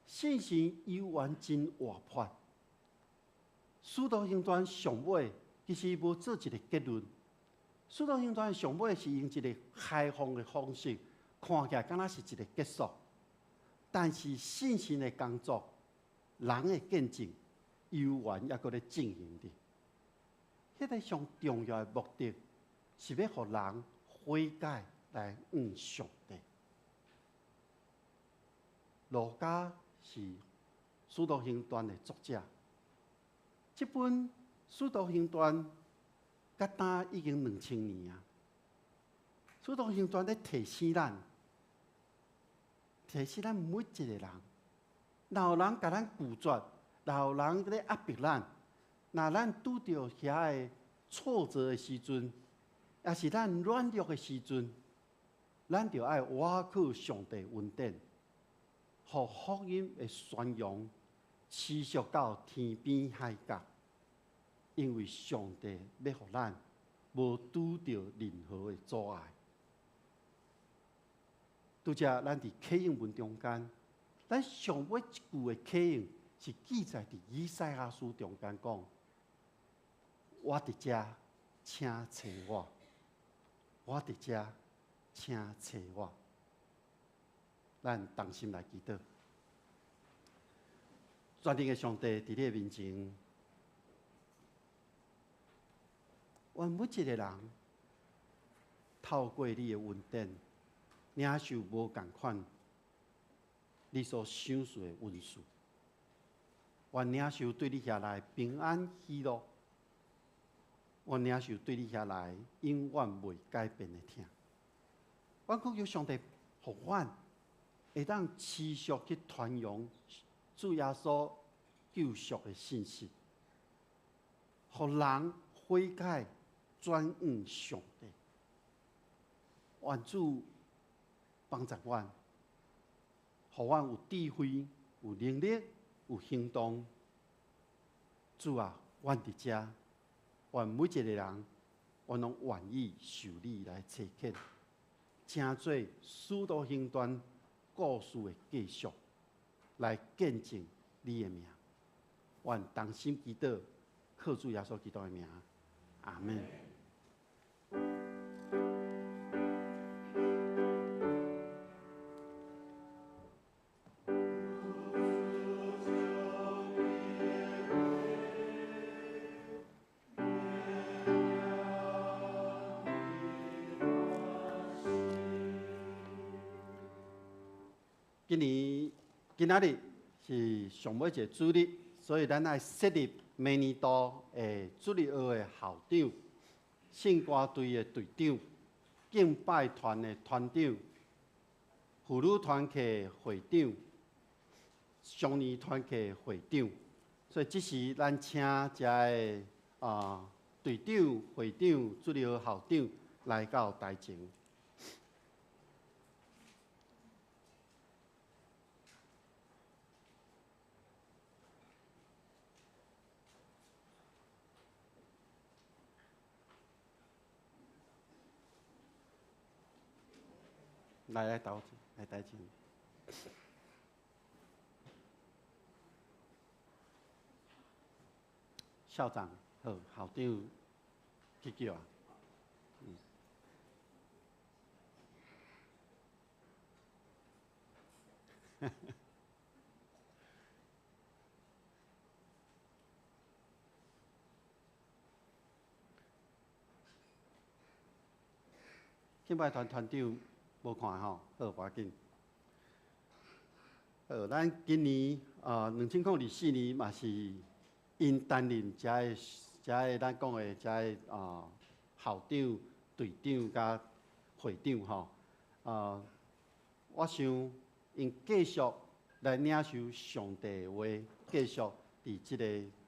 信神猶原真活潑。使徒行傳上尾其實無做一个結論。使徒行傳上尾是用一个開放的方式，看起來敢若是一个結束。但是信神的工作，人的見證，猶原猶閣咧進行佇。彼个上重要的目的，是欲予人悔改來向上帝。路加是使徒行傳的作者，這本使徒行傳，佮今已經2000年啊。使徒行傳咧提醒咱，提醒咱每一個人，若有人共咱拒絕，若有人咧壓迫咱，若咱拄著遐个挫折的時陣，抑是咱軟弱的時陣，咱著愛倚靠上帝恩典，予福音的宣揚持續到天邊海角，因為上帝欲予咱無拄著任何的阻礙。拄才咱佇啟應文中間，咱上尾一句的啟應是記載佇以賽亞書中間講：我佇遮，請揣我；我佇遮，請揣我。咱同心來祈禱。全能的上帝佇你的面前，願每一個人透過你的恩典，領受無仝款你所賞賜的恩賜。願領受對你遐來平安喜樂，願領受對你遐來永遠袂改變的疼。阮閣求上帝，予阮會當持續去傳揚主耶穌救贖的信息，予人悔改轉向上帝。願主幫助阮，予阮有智慧、有能力、有行動。主啊，阮佇遮，願每一個人，阮攏願意受你來差遣，成做使徒行傳故事的繼續，來見證你的名。願同心祈禱，靠主耶穌基督的名，阿們。今年今仔日是上尾一個主日，所以咱愛設立明年度的主日學的校長、聖歌隊的隊長、敬拜團的團長、婦女團契的會長、少年團契的會長。所以這時咱請遮的隊長、會長、主日學校長來到台前。來來倒來台前。校長好，校長去叫啊。敬拜團團長無看吼，好，無要緊。好，咱今年2024年嘛是𪜶擔任遮个遮个咱講的遮个校長、隊長佮會長吼。我想𪜶繼續來領受上帝的話，繼續佇這個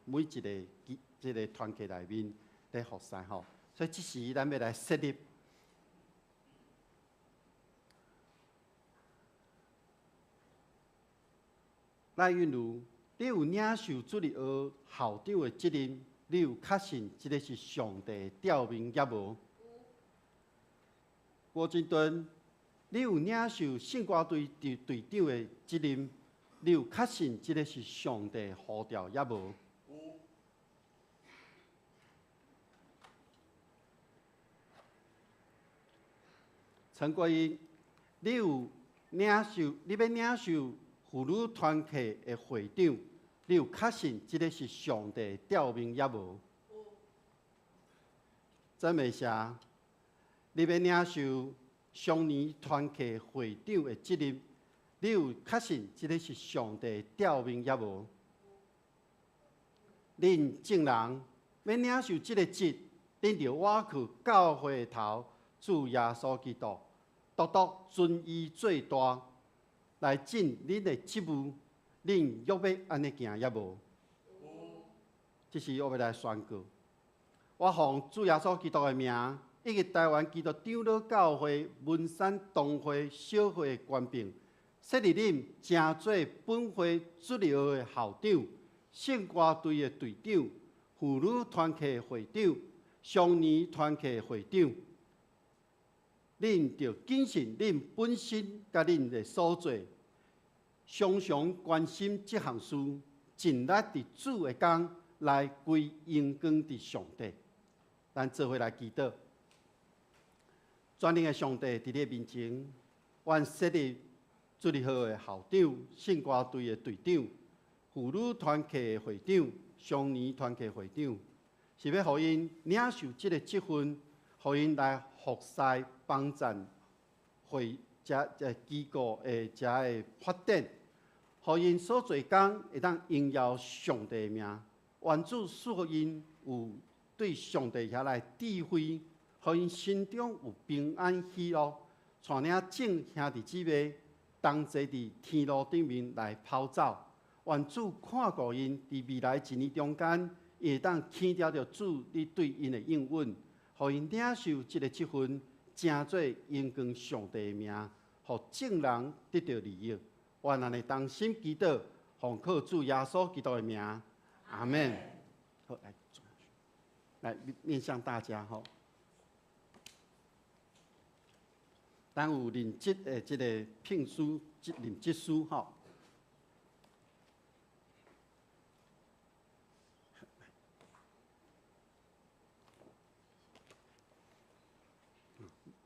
每一個這個團契內面咧服侍吼。所以這時咱欲來設立。賴韻如，你有領受主日學校長的責任，你有確信這个是上帝的召命抑無？郭金敦，你有領受聖歌隊隊隊長的責任，你有確信這个是上帝呼召抑無？陳國英，你有領受，你欲領受婦女團契的會長，你有確信這个是上帝的召命抑無？曾美霞，你欲領受少年團契會長的責任，你有確信這个是上帝的召命抑無？恁眾人欲領受這个職，恁著倚靠教會的頭主耶穌基督，獨獨尊伊做大，來盡恁的職務，恁欲欲按呢行抑無？這時我欲來宣告，我奉主耶穌基督的名，以及台灣基督長老教會文山堂會小會的權柄，設立恁成做本會主日學的校長、聖歌隊的隊長、婦女團契的會長、少年團契的會長。恁著謹慎恁本身佮恁的所做，常常關心這項事，盡力佇主的工來歸榮光佇上帝。咱做伙來祈禱，全能的上帝佇你面前，願設立主日学的校长、圣歌队的队长、妇女团契的会长、少年团契会长，是欲予𪜶领受这个职分，予𪜶来服侍帮赞会遮这机构的遮的发展，予𪜶所做工会当荣耀上帝的名。愿主赐予𪜶有对上帝遐来智慧，予𪜶心中有平安喜乐，带领众兄弟姊妹同齐伫天路顶面来跑走。愿主看顾𪜶伫未来一年中间，会当牵牢著主你对𪜶的应允，予𪜶领受这个职分，成做荣光上帝的名，予众人得著利益。愿咱的同心祈祷，奉靠主耶稣基督的名，阿们。好，来，来面向大家吼。咱有任职的这个聘书，任职书吼。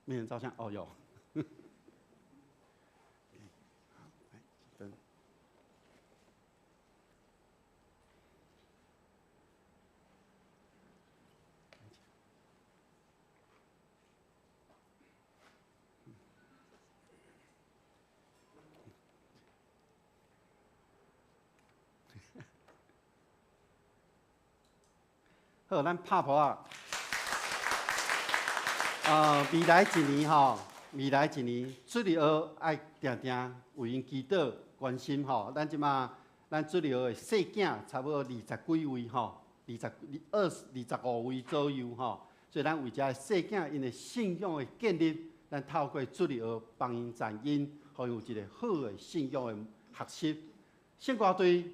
没人照相哦，有。好，咱拍噗仔。未来一年吼，未来一年，主日学爱定定为𪜶祈祷、关心吼。咱这马，咱主日学的细囝差不多二十几位吼，25位左右吼。所以咱为这细囝𪜶的信仰的建立，咱透过主日学帮𪜶展因，予𪜶有一个好的信仰的学习。圣歌队，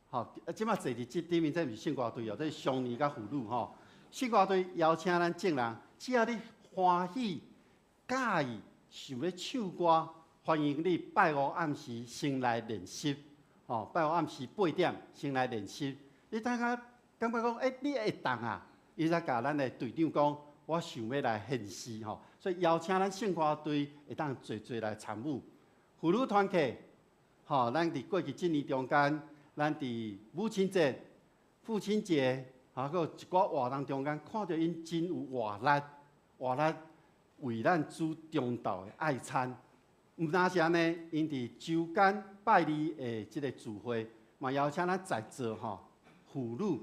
吼，这马坐伫这顶面，这毋是圣歌队哦，这是少年佮妇女吼。圣歌队邀请咱众人，只要你欢喜、佮意、想欲唱歌，欢迎你拜五暗时先来练习，吼，拜五暗时8点先来练习。你等下感觉讲，欸，你会当啊？伊才共咱的队长讲，我想欲来练习吼，所以邀请咱圣歌队会当济济来参与。妇女团契，吼，咱伫过去这年中间，咱伫母亲节、父亲节，哈，阁有一寡活动中间，看著𪜶真有活力。活力为咱煮中昼的爱餐，毋但是按呢，𪜶伫周间拜二的这个聚会，嘛邀请咱在座吼妇女，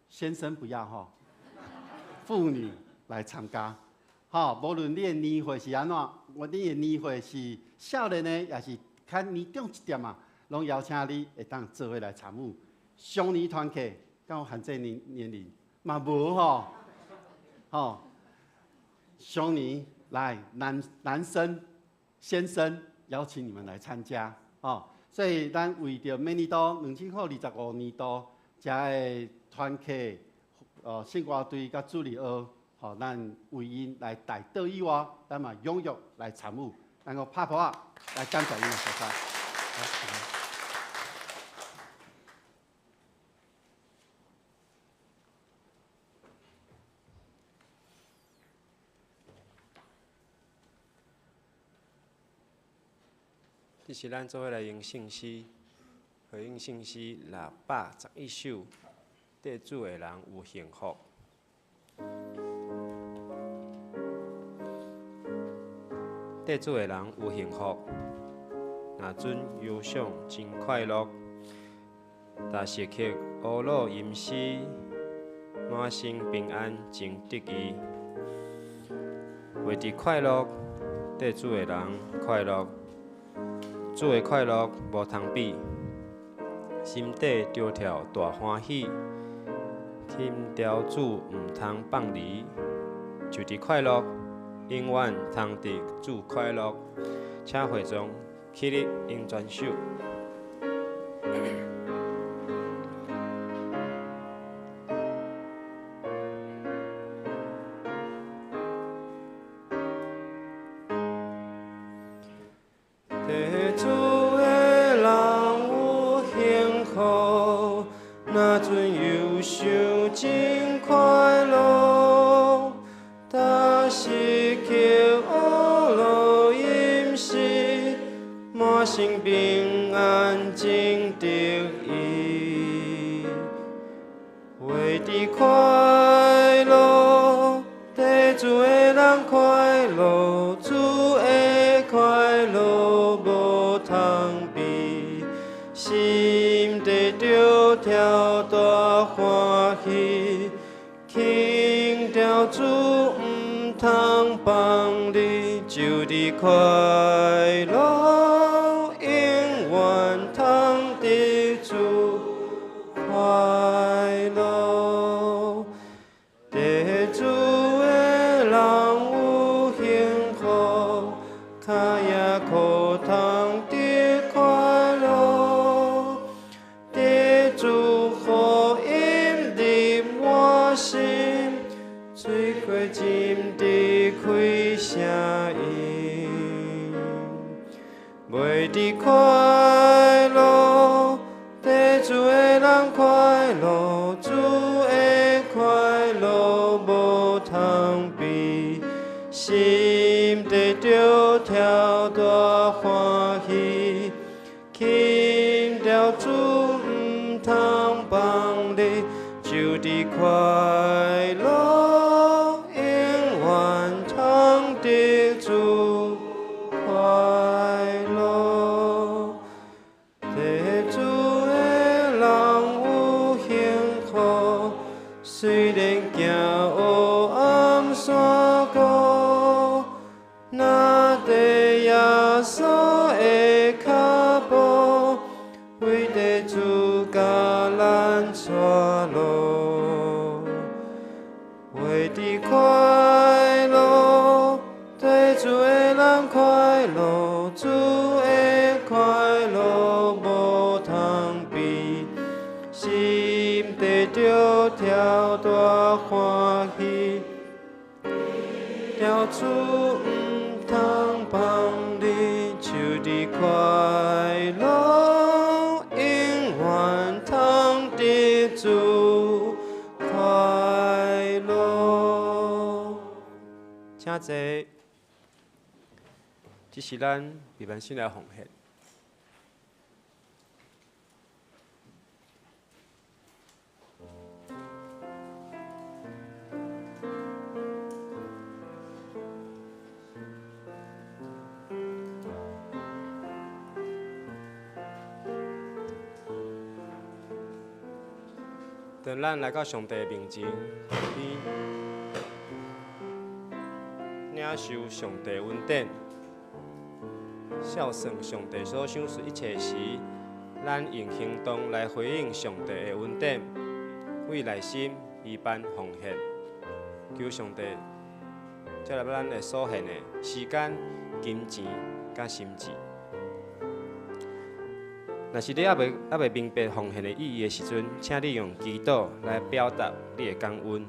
先生不要吼，妇女来参加，吼，无论你的年岁是按怎，你的年岁是少年的，抑是较年长一点啊，拢邀请你会当做伙来参与。少年团契，敢有限制年龄？嘛无吼。吼，少年来，男生、先生，邀请你们来参加哦。所以咱为著明年度2025年度，遮个团契、圣歌队佮主日学，吼，咱为𪜶来代祷以外，咱嘛踊跃来参与，咱阁拍噗仔来感谢𪜶的所在。这是咱做伙来用圣诗，回应圣诗611首，缀主的人有幸福。缀主的人有幸福，若准忧想真快乐，但时刻乌鲁吟诗，满心平安真得意。为伫快乐，缀主的人快乐。主的快乐无通比，心底着跳大欢喜，轻调主毋通放离，就伫快乐，永远通伫主快乐，请会众起立用全首。时刻乌鲁吟诗，生平安真得意。活佇快樂，得主的人快樂，主的快樂無通比，心底著跳大歡喜，輕佻主毋通放你，就佇快樂，永遠通得主快樂。得主的人有幸福，跤也可通得快樂。得主福音入我心，水過斟得開聲音。袂佇快樂，得主的人快樂，主的快樂無通比，心底著跳大歡喜，輕佻主毋通放你，就佇快樂，永遠通得主快樂。得主的人有幸福，雖然行黑暗山谷，若綴耶穌的跤步，為得主共咱帶路。活佇快樂，得主的人快樂，主的快樂無通比，心底著跳大歡喜，跳主毋通放你，就佇快樂，永遠通得主快樂。請坐，這是咱彼岸心來奉獻。當咱來到上帝面前，領受上帝恩典，孝順上帝所賞賜一切時，咱用行動來回應上帝的恩典，為內心彼岸奉獻，求上帝接納咱的所獻的時間、金錢佮心智。若是你猶未明白奉獻的意義的時陣，請你用祈禱來表達你的感恩。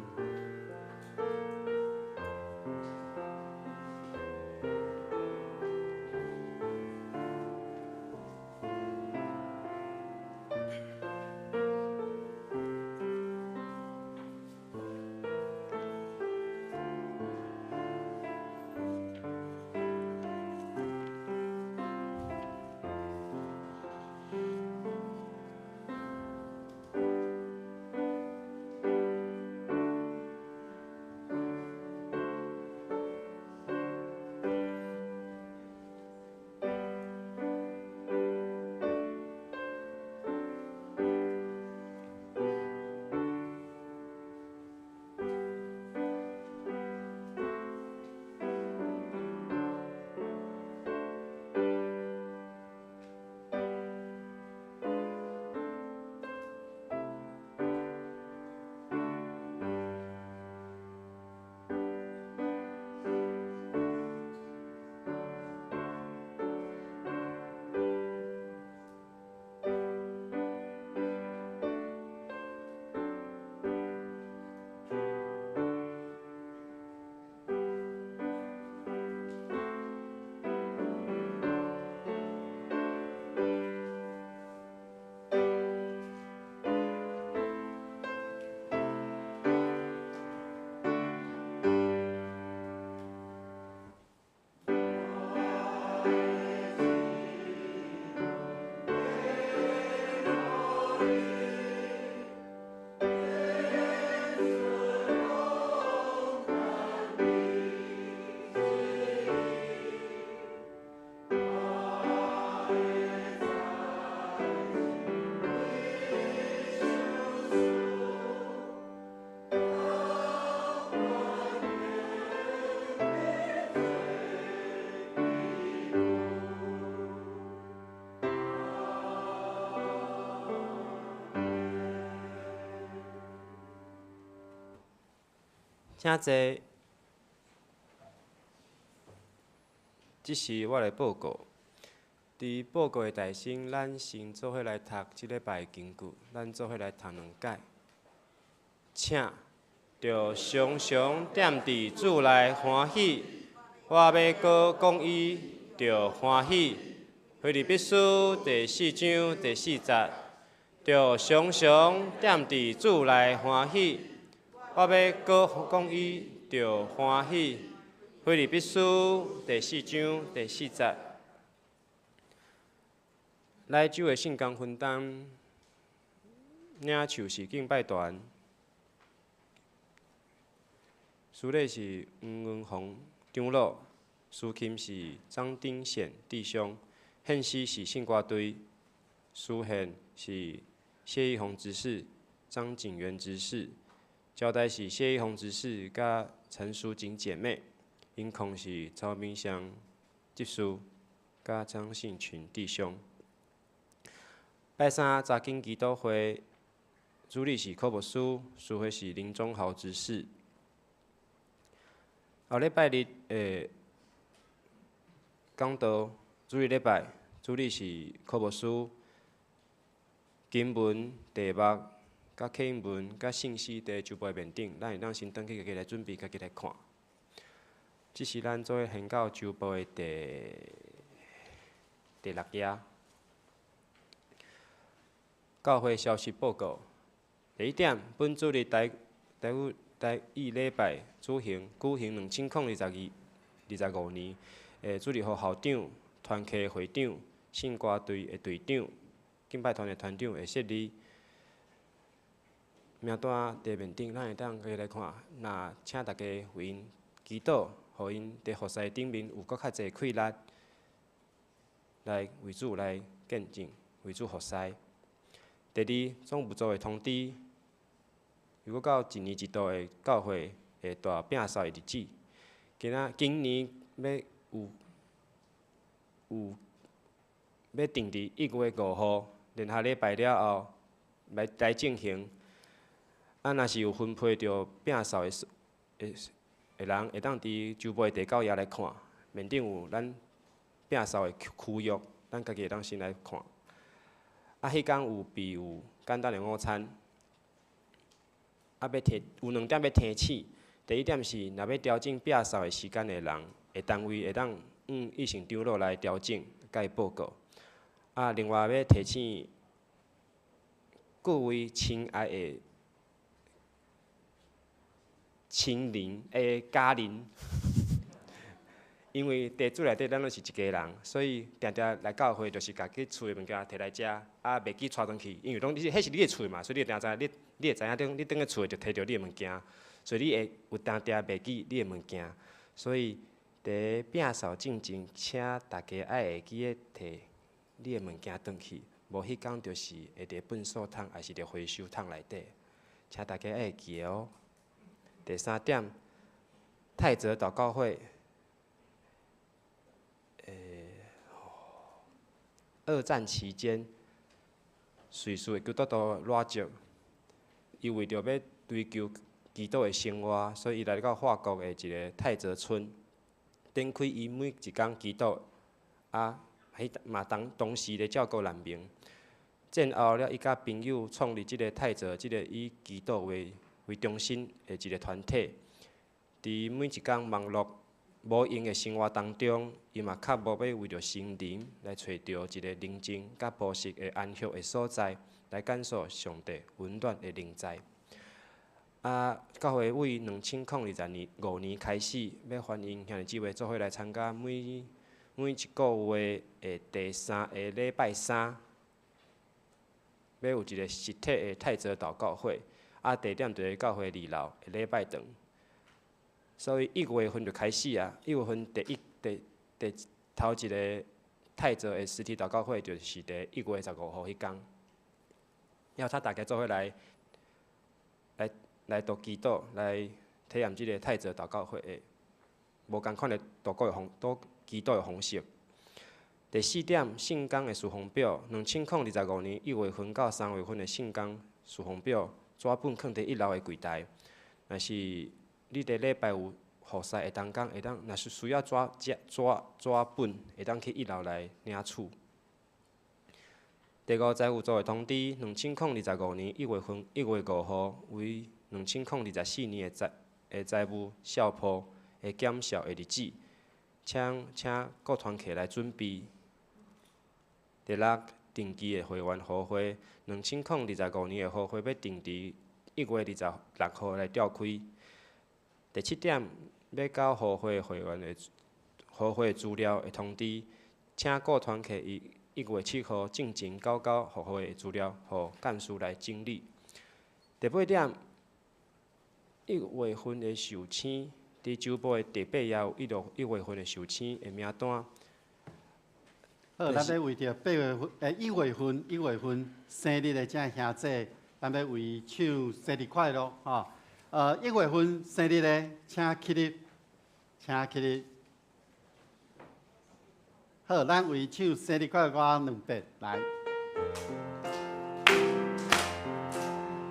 請坐。這是我來報告。佇報告的大先，咱先做伙來讀這禮拜的經句，咱做伙來讀兩解。請，著常常踮佇主內歡喜，我欲閣講伊，著歡喜。腓立比書第四章第四節，著常常踮佇主內歡喜，我欲閣講伊，著歡喜。腓立比書第四章第四節，來州的聖工分擔領袖是敬拜團，司禮是黃文宏長老，司琴是張丁顯弟兄，獻詩是聖歌隊，司獻是謝義宏執事、張景元執事，交代是謝義宏執事佮陳淑錦姐妹，音控是曹明祥執事佮張信群弟兄。拜三查經祈禱會，主禮是柯牧師，司會是林忠豪執事。後禮拜日的講道，主日禮拜，主禮是柯牧師，經文題目、佮課英文、佮信息佇周報面頂，咱會當先轉去家己來準備，家己來看。這是咱做伙研究周報的第六頁。教會消息報告。第一點，本主日台台語台語禮拜舉行2022、25年的主日學校長、團契會長、聖歌隊的隊長、敬拜團的團長的設立。名單佇面頂，咱會當家己來看。若請大家為𪜶祈禱，予𪜶佇服侍頂面有閣較濟氣力，來為主來見證，為主服侍。第二，總務組的通知，如果到一年一度的教會的大摒掃的日子，今仔今年欲有有欲定佇1月5號，連下禮拜了後來進行。啊，若是有分配著摒掃的人，會當佇周報的第九頁來看，面頂有咱摒掃的區域，咱家己會當先來看。啊，彼工有備有簡單的午餐。啊，欲提有兩點欲提醒。第一點是，若欲調整摒掃的時間的人，的單位會當向醫生長老來調整，共伊報告。啊，另外欲提醒各位親愛的親人的家人，因為佇主內底咱攏是一家人，所以定定來教會就是家己厝的物件提來遮，啊，袂記帶轉去，因為攏你是彼是你的厝嘛，所以你定知你你會知影轉你轉去厝就提著你的物件，所以你會有當定袂記你的物件，所以佇摒掃進前，請大家愛會記得提你的物件轉去，無彼工就是會佇糞掃桶，抑是佇回收桶內底，請大家愛會記得哦。第三點，泰澤禱告會，二戰期間，瑞士的基督徒羅捷，伊為著欲追求祈禱的生活，所以伊來到法國的一个泰澤村，展開伊每一工祈禱，啊，彼嘛當同時咧照顧難民。戰後了，伊佮朋友創立這个泰澤，這个以祈禱為中心的一个團體。佇每一工忙碌無閒的生活當中，伊嘛渴慕欲為著心靈來揣著一个寧靜佮樸實的安息的所在，來感受上帝溫暖的臨在。啊，教會為2025年開始，欲歡迎兄弟姊妹做伙來參加每一個月的第三个禮拜三，欲有一个實體的泰澤禱告會。啊，地點就佇教會二樓的禮拜堂。所以一月份就開始啊，一月份第一第第頭一个泰澤的實體禱告會就是佇1月15號彼工。邀請大家做伙來讀祈禱，來體驗這个泰澤禱告會的無仝款的禱告的方，禱祈禱的方式。第四點，聖工的事奉表，2025年1月份到3月份的聖工事奉表，紙本囥佇一樓的櫃台。若是你佇禮拜有服侍的同工會當，若是需要紙紙紙本，會當去一樓來領取。第五，財務組的通知，2025年1月份1月5號為2024年的財務數簿的檢數的日子，請各團契來準備。第六，定期的會員予會，2025年的予會欲定佇1月26號來召開。第七點，欲交予會會員的予會資料的通知，請各團契於1月7號進前繳交予會的資料，予幹事來整理。第八點，1月份的壽星，佇週報的第八頁有1月份的壽星的名單。好，咱欲為著8月份，1月份生日的這兄姊，咱欲為伊唱生日快樂，吼。1月份生日的，請起立，請起立。好，咱為伊唱生日快樂歌兩遍，來。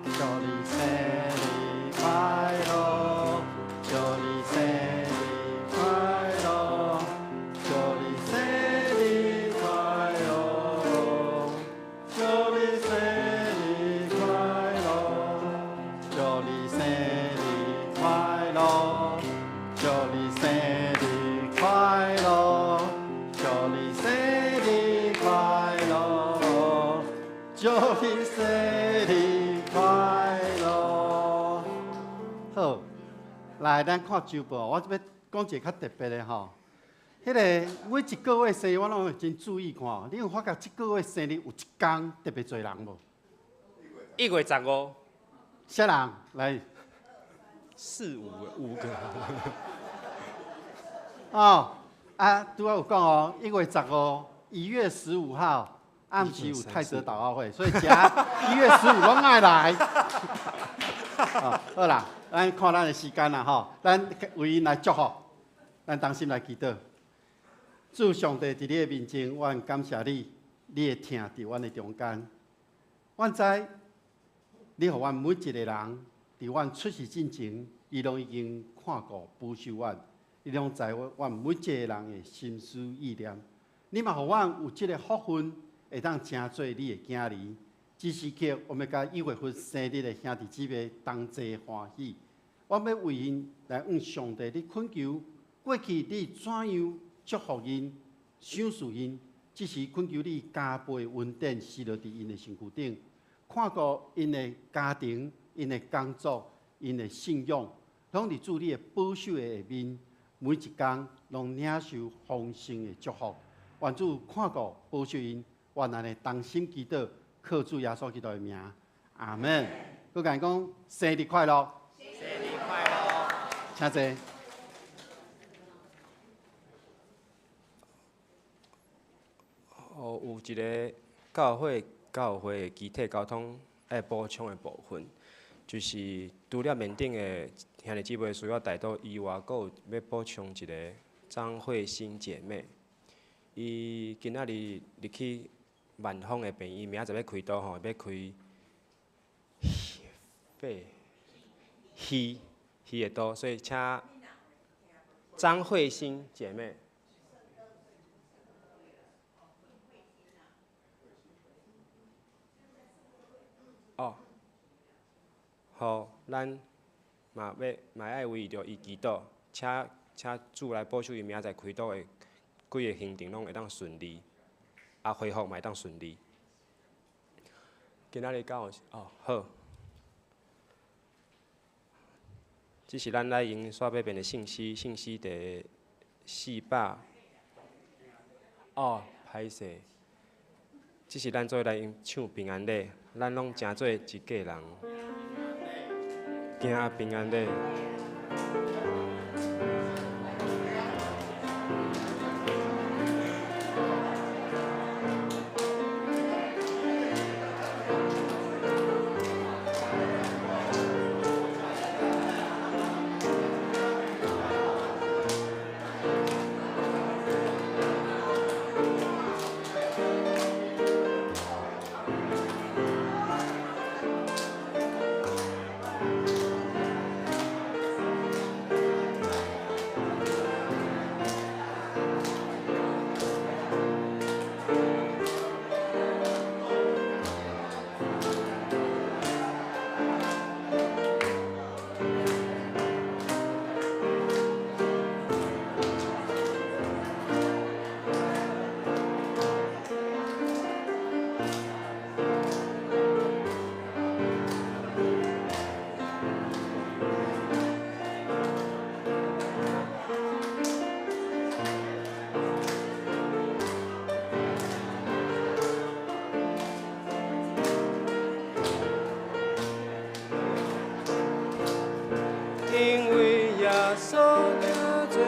祝你生日快樂，祝你生日快樂，祝你生日快樂，祝你生日快樂，祝你生日快樂，祝你生日快樂，祝你生日快樂，祝你生日快樂。好，來，咱看週報，我這欲講一个較特別的吼。彼個每一個月生日，我攏會真注意看。你有發覺這個月生日有一工特別濟人無？1月15。啥人？來。四五個，五個。哦，啊，拄仔有講哦，1月15，1月15號暗時有泰澤禱告會，所以遮1月15攏愛來。哦，好啦，咱看咱的時間啦吼，咱為𪜶來祝福，咱同心來祈禱。主上帝佇你的面前，阮感謝你，你的疼佇阮的中間。阮知你予阮每一個人，佇阮出世進前，你攏已經看顧保守阮，你攏知阮每一個人的心思意念。你嘛予阮有這个福分，會當成做你的囝兒。這時刻，我欲佮1月份生日的兄弟姊妹同齊歡喜。我欲為𪜶來向上帝你懇求，過去你怎樣祝福𪜶、賞賜𪜶，這時懇求你加倍恩典施落佇𪜶的身軀頂，看顧𪜶的家庭、𪜶的工作、𪜶的信仰，攏佇主你的保守的下面，每一工攏領受豐盛的祝福。願主看顧保守𪜶，阮按呢同心祈禱，靠主耶穌基督的名，阿門。閣共𪜶講生日快樂！生日快樂！請坐。哦，有一个教會的機體交通愛補充的部分，就是除了面頂的兄弟姊妹需要代禱以外，閣有欲補充一个張慧心姐妹。伊今仔日入去萬芳的病院，明仔載欲開刀吼，欲開肺虛虛的刀，所以請張慧心姐妹。哦，好，咱嘛欲嘛愛為著伊祈禱，請主來保守伊，明仔載開刀的規个行程攏會當順利，啊，恢復嘛會當順利。今仔日敢有哦，好。這是咱來用煞欲變的信息，信息第400。哦，歹勢。這是咱做伙來用唱平安禮，咱攏成做一家人，行平安禮。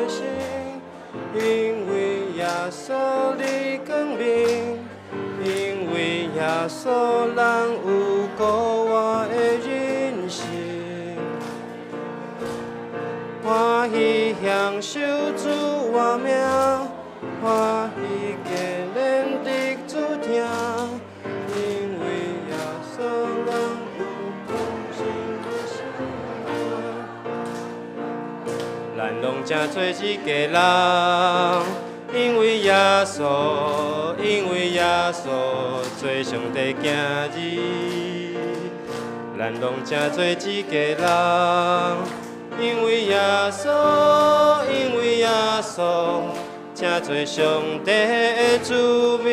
的心，因为耶稣的光明，因为耶稣咱有孤活的人生。欢喜享受主活命，欢喜坚忍得主疼，因为耶稣咱有丰盛的生命。咱拢成做一家人，因为耶稣，因为耶稣做上帝囝儿，咱拢成做一家人。因为耶稣，因为耶稣，成做上帝的子民。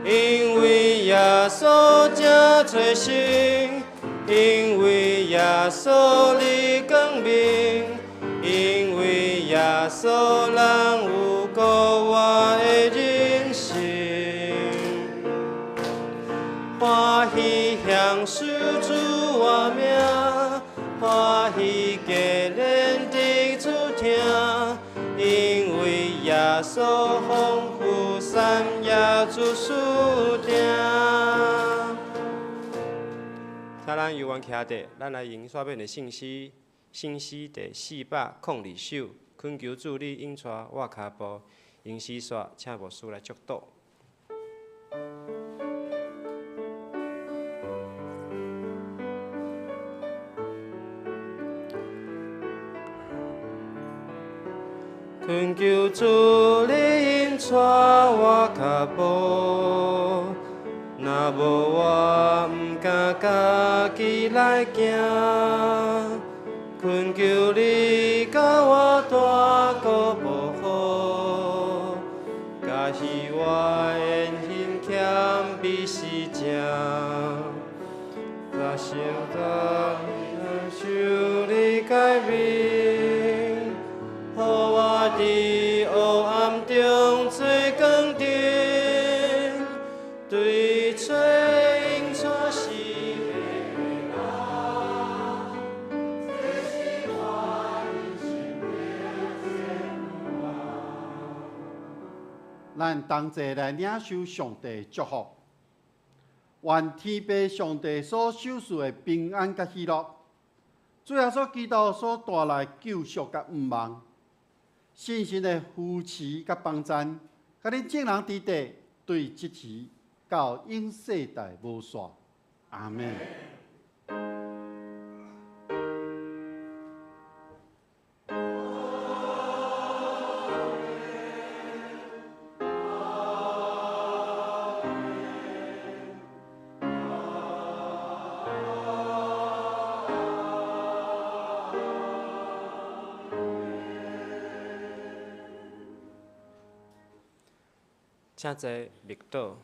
因为耶稣成做神，因为耶稣的光明，因为耶稣咱有孤活的人生。欢喜享受主活命，欢喜坚忍得主疼，因为耶稣丰富产业主赐定。请咱犹原徛伫，咱来用刷面的圣诗，圣诗第402首，恳求主你引带我跤步，用诗刷，请牧师来祝祷。恳求主你引带我跤步，若无我毋敢家己来行。恳求你共我大过保护，假使我言行谦卑实正，若想到求你改变。予我伫黑暗中做光灯，对找引带是的人，这是我人生的愿望。咱同齐来领受上帝祝福，愿天父上帝所賞賜的平安佮喜樂，主耶穌基督所帶來救贖佮盼望，聖神的扶持佮幫贊，佮恁眾人佇地對這時到永世代無煞。阿們。請坐，默禱。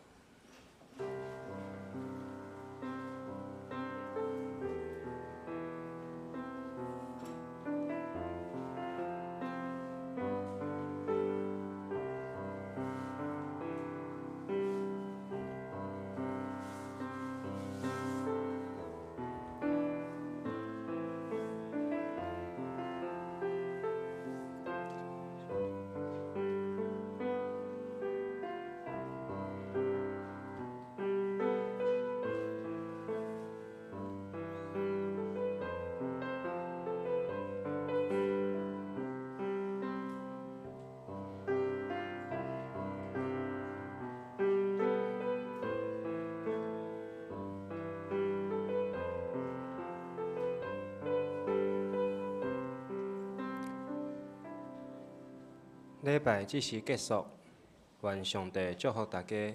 禮拜這時結束，願上帝祝福大家。